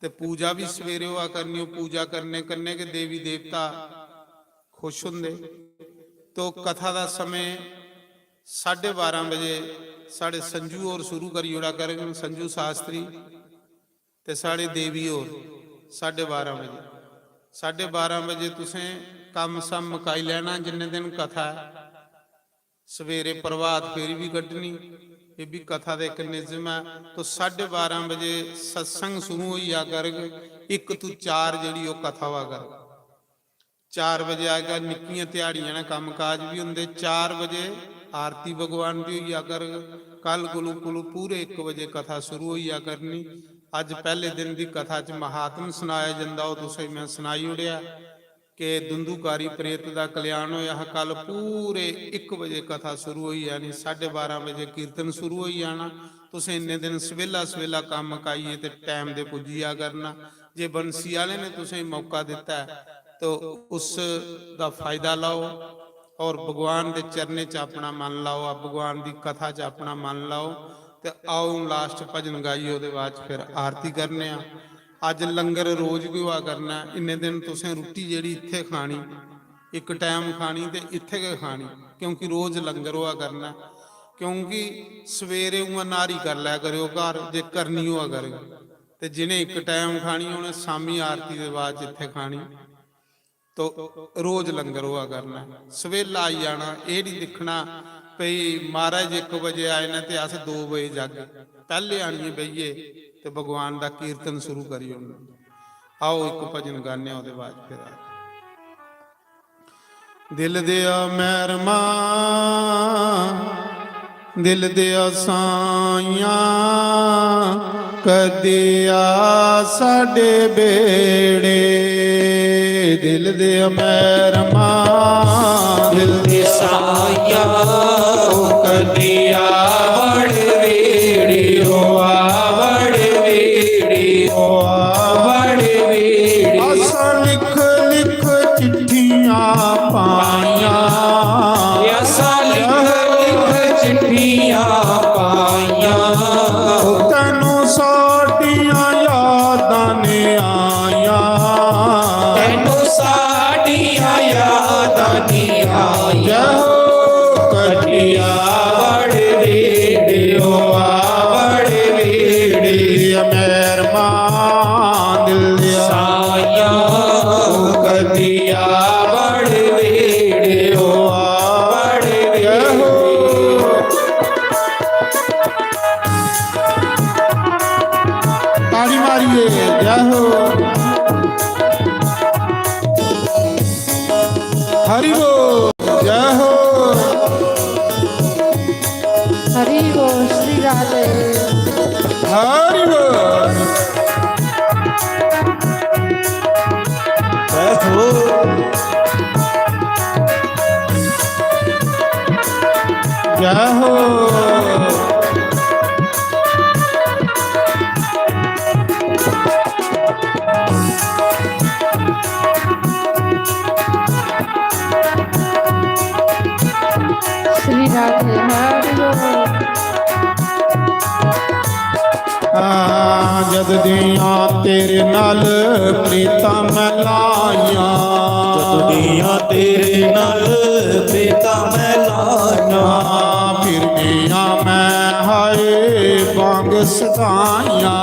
ते पूजा बी सवेरे होआ करनी। ओह् पूजा करने कन्नै गै देवी देवता खुश होंदे। तो कथा दा समें साढ़े बारां बजे साढ़े संजू होर शुरू करी ओड़ा करङन, संजू शास्त्री, ते साढ़े देवी होर साढ़े बारां बजे। साढ़े बारां बजे तुसें कम्म सम मकाई लैना, जिन्ने दिन कथा ऐ। सवेरे प्रभात फेरी बी कड्ढनी, एह् बी कथा दा इक निजम ऐ। तो साढ़े बारां बजे सत्संग शुरू होई जा करग, इक तू चार जेह्ड़ी ओह् कथा होआ करग। चार बजे आएगा, निक्कियां ध्याड़ियां न, कम्म काज बी होंदे। चार बजे आरती भगवान दी होई जा करग। कल कोलू, कोलू पूरे इक बजे कथा शुरू होई जा करनी। अज्ज पैह्ले दिन दी कथा च महात्म सनाया जंदा, ओह् तुसें मैं सनाई ओड़ेआ कि धुंधुकारी प्रेत दा कल्याण होया हा। कल पूरे इक बजे कथा शुरू होई जानी, साढ़े बारां बजे कीर्तन शुरू होई जाना। तुसें इन्ने दिन सवेला सवेला कम्म मकाइयै ते टैम दे पुज्जी जा करना। जे बंसी आह्ले ने तुसें मौका दित्ता ऐ, तो उस दा फायदा लैओ और भगवान दे चरणें च अपना मन लाओ, भगवान दी कथा च अपना मन लाओ। ते आओ, हून लास्ट भजन गाइयै ओह्दे बाद च फिर आरती करने आं। अज्ज लंगर रोज बी होआ करना ऐ। इन्ने दिन तुसें रुट्टी जेह्ड़ी इत्थै खानी, इक टैम खानी ते इत्थै गै खानी, क्योंकि रोज लंगर होआ करना ऐ। क्योंकि सवेरे उ'आं न्हारी करी लै करेओ घर, जे करनी होआ करेओ, ते जि'नें इक टैम खानी, उ'नें शामी आरती दे बाद च इत्थै खानी। तो रोज लंगर होआ करना ऐ। सवेला आई जाना, एह् निं दिक्खना भई महाराज इक बजे आए न ते अस दो बजे जागे। पैह्ले आनियै बेहियै ते भगवान दा कीर्तन शुरू करी ओड़ना। आओ, इक भजन गाने आं, ओह्दे बाद फिर आ। दिल दिया मैरमा, दिल दिया साइयां, कदी आ साडे बेड़े। दिल दिया मैरमा, दिल दिया साइयां, कदी आ वड़ वेड़े, ओ आ वड़ वेड़े, ओ आ वड़ वेड़े। असां लिख लिख चिट्ठियां पाइयां, असां लिख लिख चिट्ठियां पाइयां। तैनू साडियां यादां ने आइयां, तैनू साडियां यादां ने आइयां। कटिया वड़ वेड़े, ओ आ वड़ वेड़े, मेहरबान दिल दिया। साइयां कटिया वड़ वेड़े, ओ आ वड़ वेड़े। ताड़ी मारिए, जय हो। हरि बोल, जय हो। हरि बोल, श्री राधे। हरि बोल। जय हो। जय हो। श्री राधे हरि बोल। हाँ, जद दियां तेरे नाल प्रीतां मैं लाइयां। जद दियां तेरे नाल प्रीतां मैं लाइयां। फिरनियां मैं हाय वांग सदाइयां।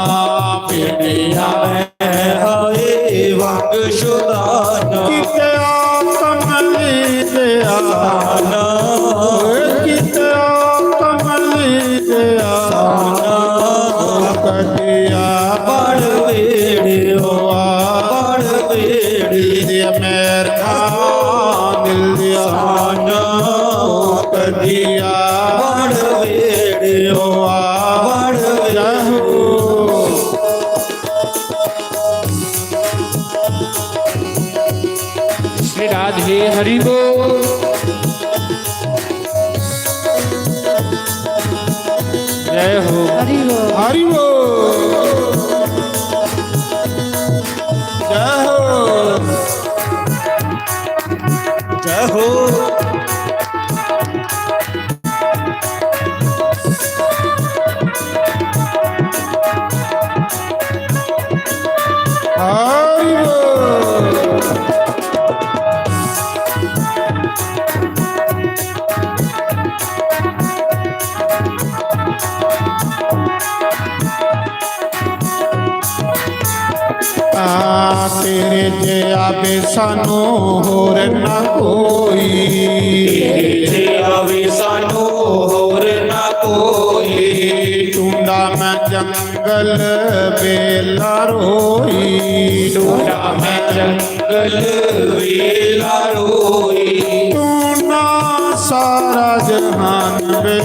फिरनियां मैं हाय वांग सदाइयां। कित्या कमली दे आना, कित्या कमली दे आना। कटिया बड़ वेड़े, ओ आ बड़ वेड़े, मेहरबान दिल दिया। कटिया बड़ वेड़े, ओ आ बड़ वेड़े। श्री राधे हरि बोल। जय हो। हरि बोल। हरि बोल। जय हो। जय हो। हरि बोल। आ, तेरे जेहा वे सानू होर ना कोई। तेरे जेहा वे सानू होर ना कोई। ढूंढा मैं जंगल बेला रोई। ढूंढा मैं जंगल वेला रोई। ढूंढा सारा जहान वे।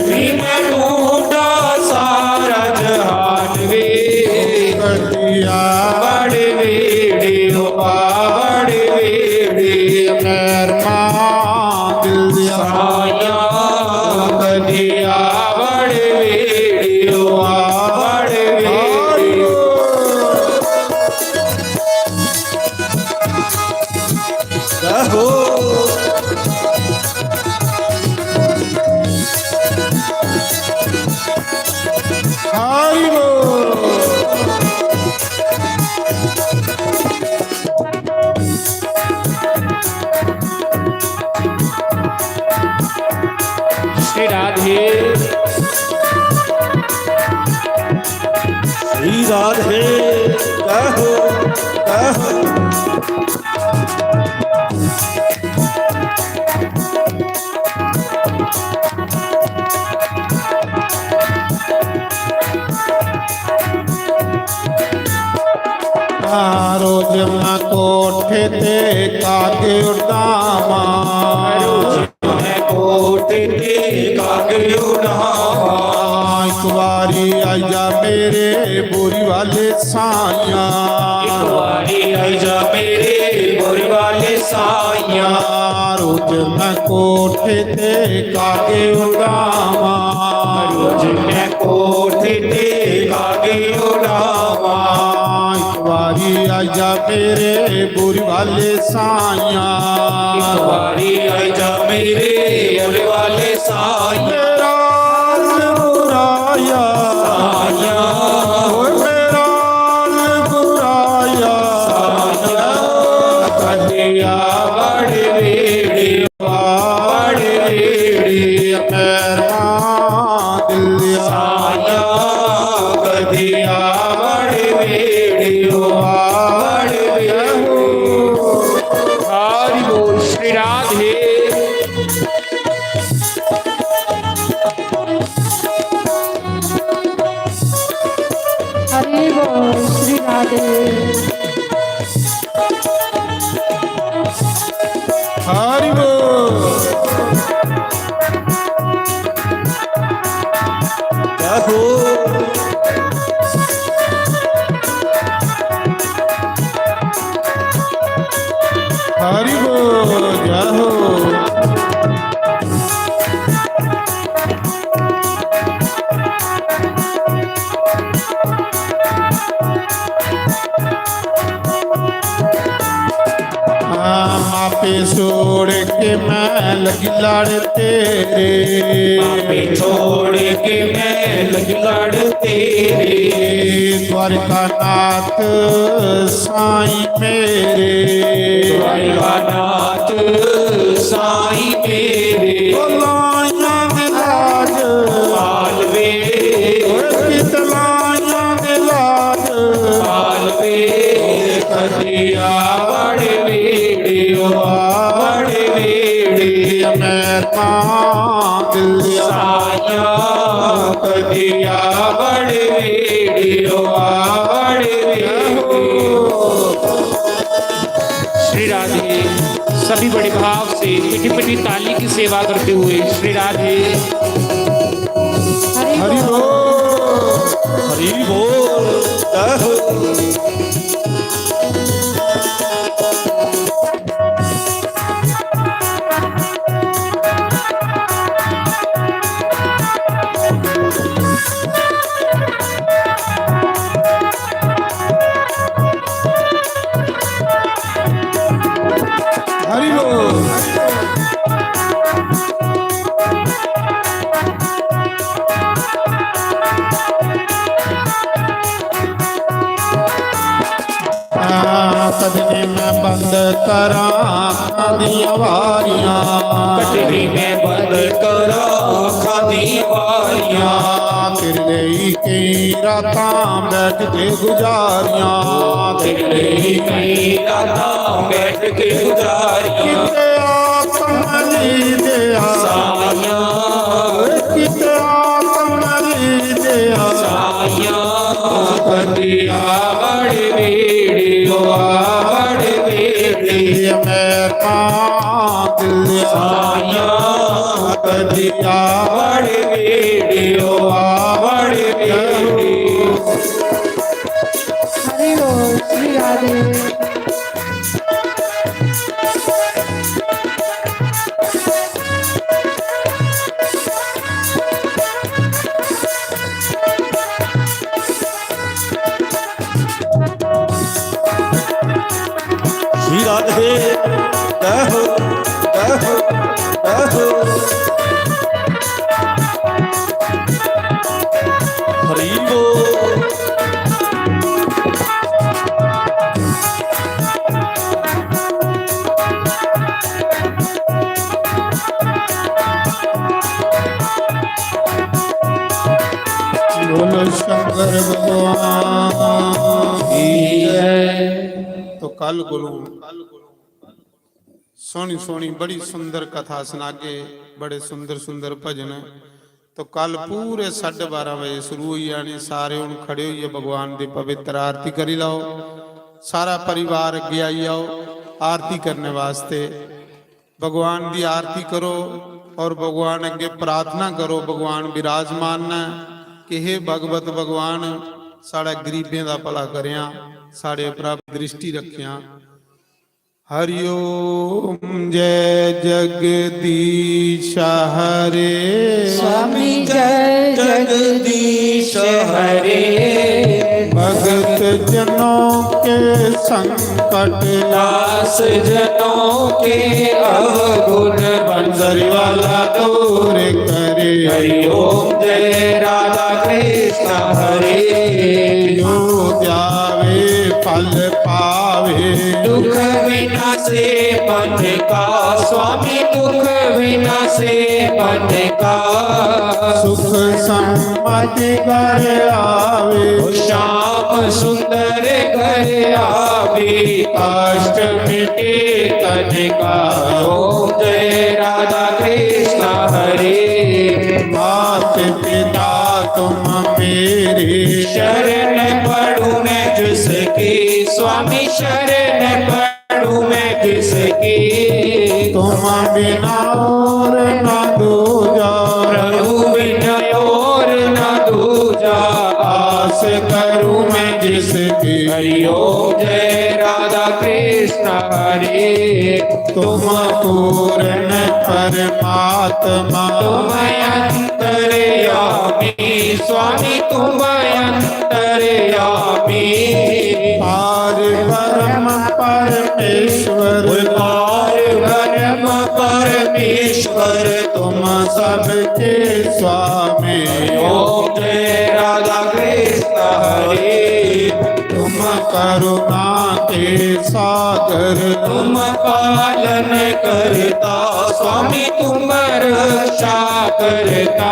नी मैं ढूंढा सारा जहान वे। कटिया बड़ वेड़े, ओ आ बड़ वेड़े, मेहरबान दिल दिया। साइयां कटिया बड़ वेड़े, ओ आ बड़ वेड़े। श्री राधे। कहो, कहो। हाँ, रोज मैं कोठे ते काग उड़ावां। रोज मैं कोठे ते काग उड़ावां। एक बारी आई जा मेरे बोरी वाले साइयां। एक बारी आई जा मेरे बोरी वाले साइयां। रोज मैं कोठे ते काग उड़ावां। रोज मैं कोठे ते काग उड़ावां। एक बारी आई जा मेरे बोरी वाले साइयां। एक बारी आई जा मेरे बोरी वाले साइयां। मेरा हाल बुराया। साइयां। ओए मेरा हाल बुराया। साइयां। कदिया बड़ वेड़ी, बड़ वेड़ी, मेरा दिल। साइयां। कदिया बड़ वेड़ी, बड़ वेड़ी। हरि बोल श्री राधे। हरि बोल श्री राधे। हरि बोल। जय हो। हरि बोल, जय हो। हाँ, मापे छोड़ के मैं लगी लड़ तेरे। मापे छोड़ के मैं लगी लड़ तेरे। द्वारकानाथ साईं मेरे। द्वारकानाथ साईं मेरे। ओ लाइयां दे लाज पालवे। ओ कित लाइयां दे लाज पालवे। कदिया बड़ वेड़ियो, बड़ वेड़ी। मैं पागल साया। कदिया बड़ वेड़ियो, बड़ वेड़ी। श्री राधे। सभी बड़े भाव से मीठी मीठी ताली की सेवा करते हुए श्री राधे। हरि बोल, हरि बोल, जय हो। हरि बोल। हाँ, कदनी मैं बंद करां अखां दियां वारियां। कदनी मैं बंद करां अखां दियां वारियां। तेरे लेई कई रातां बैठ के गुजारियां। तेरे लेई कई रातां बैठ के गुजारियां। किते आत्मा दी दया। साइयां। किते आत्मा दी दया। साइयां। कदिया बड़ वेड़ियो, बड़ वेड़ी। मैं पागल साइयां। कदिया बड़ वेड़ियो, बड़ वेड़ी। हरि बोल श्री राधे। श्री राधे, जय हो, जय हो, जय हो। हरि बोल। बोलो शंकर शंकर भगवान की जय। तो कल कोलों सोहनी सोहनी बड़ी सुंदर कथा सुनागे, बड़े सुंदर सुंदर भजन। तो कल पूरे साढ़े बारह बजे शुरू होई जानी। सारे हुन खड़े होइयै भगवान दी पवित्र आरती करी लैओ। सारा परिवार अग्गे आई जाओ आरती करने वास्ते। भगवान दी आरती करो और भगवान अग्गे प्रार्थना करो। भगवान विराजमान न कि हे भगवत भगवान, साढ़े गरीबें दा भला करेआं, साढ़े उप्पर दृष्टि रखेआं। हरि ओम। जय जगदीश हरे। स्वामी जय जगदीश हरे। भगत जनों के संकट, दास जनों के अवगुण, बंसरी वाला दूर करे। हरि ओम। जय राधा कृष्ण हरे। जो ध्यावे फल पावे, दुख विनाशे मन का, स्वामी दुख विनाशे मन का। सुख समृद्धि घर आवे, श्याम सुंदर घर आवे, कष्ट मिटे तन का। ओम जय राधा कृष्ण हरे। मात पिता तुम मेरे, शरण पड़ूं मैं जिसकी, स्वामी शरण पड़ूं मैं जिसकी। तुम बिना और न दूजा, प्रभु बिना और न दूजा, आस करूं मैं जिसकी। हरि ओम जय राधा कृष्ण हरे। तुम पूर्ण परमात्मा, तुम अंतर्यामी, स्वामी तुम अंतर्यामी। पार ब्रह्म परमेश्वर, पार ब्रह्म परमेश्वर, तुम सबके स्वामी। ओम जय राधा कृष्ण हरे। तुम करुणा के सागर, तुम पालन करता, स्वामी तुम रक्षा करता।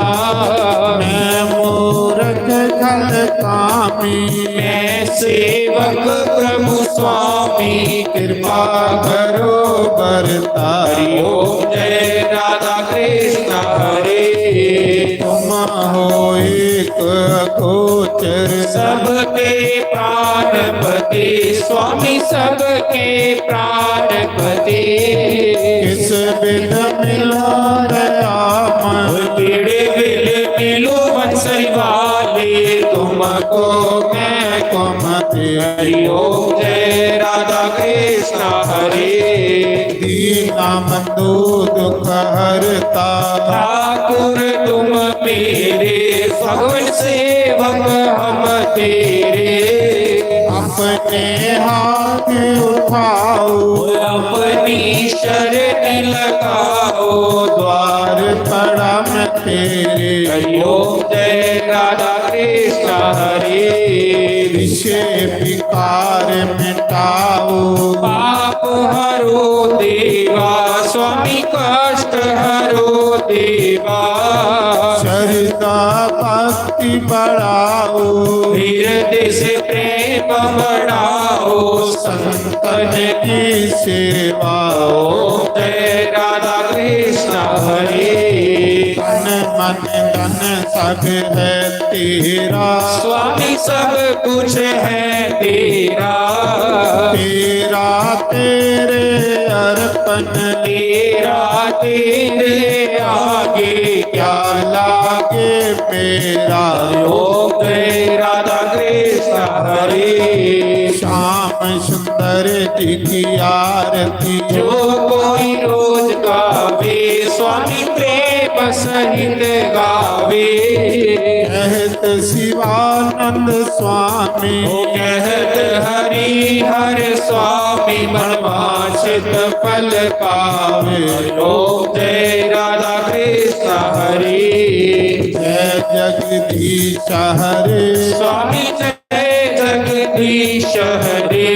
मैं मूरख खल कामी, मैं सेवक प्रभु स्वामी, कृपा करो बरता। हरि ओम जय राधा कृष्ण हरे। तुम हो एक गोचर, सबके प्राणपति, स्वामी सबके प्राणपति। किस विध मिलो दयामय, तिड़े विल मिलो बंसरी वाले, तुमको मैं कुमति। हरि ओम जय राधा कृष्ण हरे। दीन बंधु दुख हरता, ठाकुर तुम मेरे, भगवान सेवक हम तेरे। अपने हाथ उठाओ, अपनी शरण लगाओ, द्वार पड़ा मैं तेरे। हरि ओम जय राधा कृष्ण हरे। विषय विकार मिटाओ, पाप हरो देवा, स्वामी कष्ट हरो देवा। श्रद्धा भक्ति बढ़ाओ, हृदय से प्रेम बढ़ाओ, संतन की सेवा। ओम जय राधा कृष्ण हरे। तन मन धन सब है तेरा, स्वामी सब कुछ है तेरा। तेरा तेरे अर्पण, तेरा तेरे आगे, क्या लागे मेरा। ओम जय राधा कृष्ण हरे। श्याम सुंदर जी की आरती, जो कोई रोज गावे, स्वामी प्रेम सहित गावे। कहत शिवानंद स्वामी, ओ कहत हरि हर स्वामी, मनवांछित फल पावे। ओम जय राधा कृष्ण हरे। जय जगदीश हरे। स्वामी जय जगदीश हरे।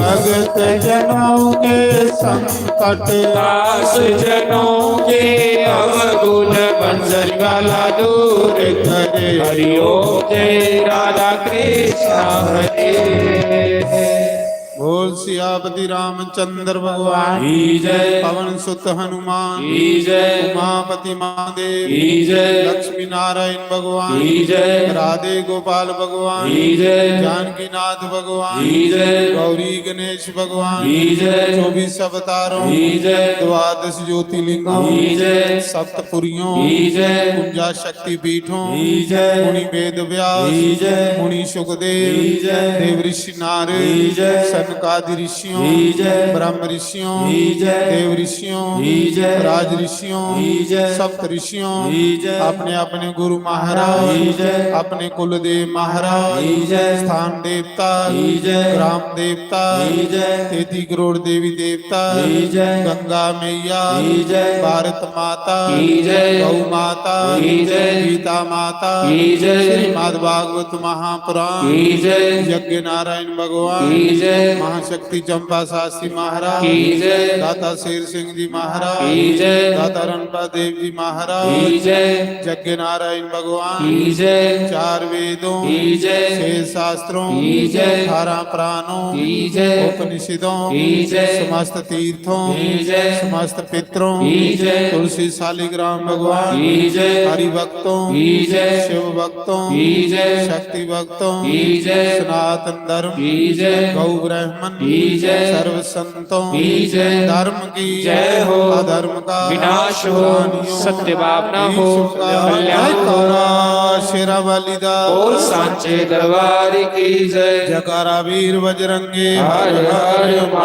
भगत जनों के संग कट। दास जनों के अवगुण बंसरी वाला दूर करे। हरि ओम जय राधा कृष्णा हरे। बोल सियापति रामचंद्र भगवान की जय। पवन सुत हनुमान की जय। उमापति महादेव की जय। लक्ष्मी नारायण भगवान की जय। राधे गोपाल भगवान की जय। जानकीनाथ भगवान की जय। गौरी गणेश भगवान की जय। चौबीस अवतारों की जय। द्वादश ज्योतिर्लिंगों की जय। सप्तपुरियों की जय। कुंजा शक्ति पीठों की जय। मुनि वेद व्यास की जय। मुनि सुखदेव की जय। देव ऋषि नारद की जय। सनकादि ऋषियों की जय। ब्रह्म ऋषियों की जय। देव ऋषियों की जय। राज ऋषियों की जय। सप्त ऋषियों की जय। अपने अपने गुरु महाराज की जय। अपने कुलदेव महाराज की जय। स्थान देवता की जय। ग्राम देवता की जय। तैंतीस करोड़ देवी देवता की जय। गंगा मैया की जय। भारत माता की जय। गौ माता की जय। गीता माता की जय। श्रीमद् भागवत महापुराण की जय। यज्ञ नारायण भगवान की जय। महाशक्ति चंपा शास्त्री महाराज की जय। दाता शेर सिंह जी महाराज की जय। दाता रणपा देव जी महाराज की जय। यज्ञ नारायण भगवान की जय। चार वेदों की जय। छह शास्त्रों की जय। अठारह पुराणों की जय। उपनिषदों की जय। समस्त तीर्थों की जय। समस्त पितरों की जय। तुलसी शालिग्राम भगवान की जय। हरि भक्तों की जय। शिव भक्तों की जय। शक्ति भक्तों की जय। सनातन धर्म की जय। गौ ब्राह्मण की जय। सर्व संतों की जय। धर्म की जय हो। अधर्म का विनाश हो। प्राणियों सत्य भावना हो। ईश्वर का कल्याण हो। जयकारा शेरा वाली दा। बोल सांचे दरबार की जय। जयकारा वीर बजरंगी। हर हर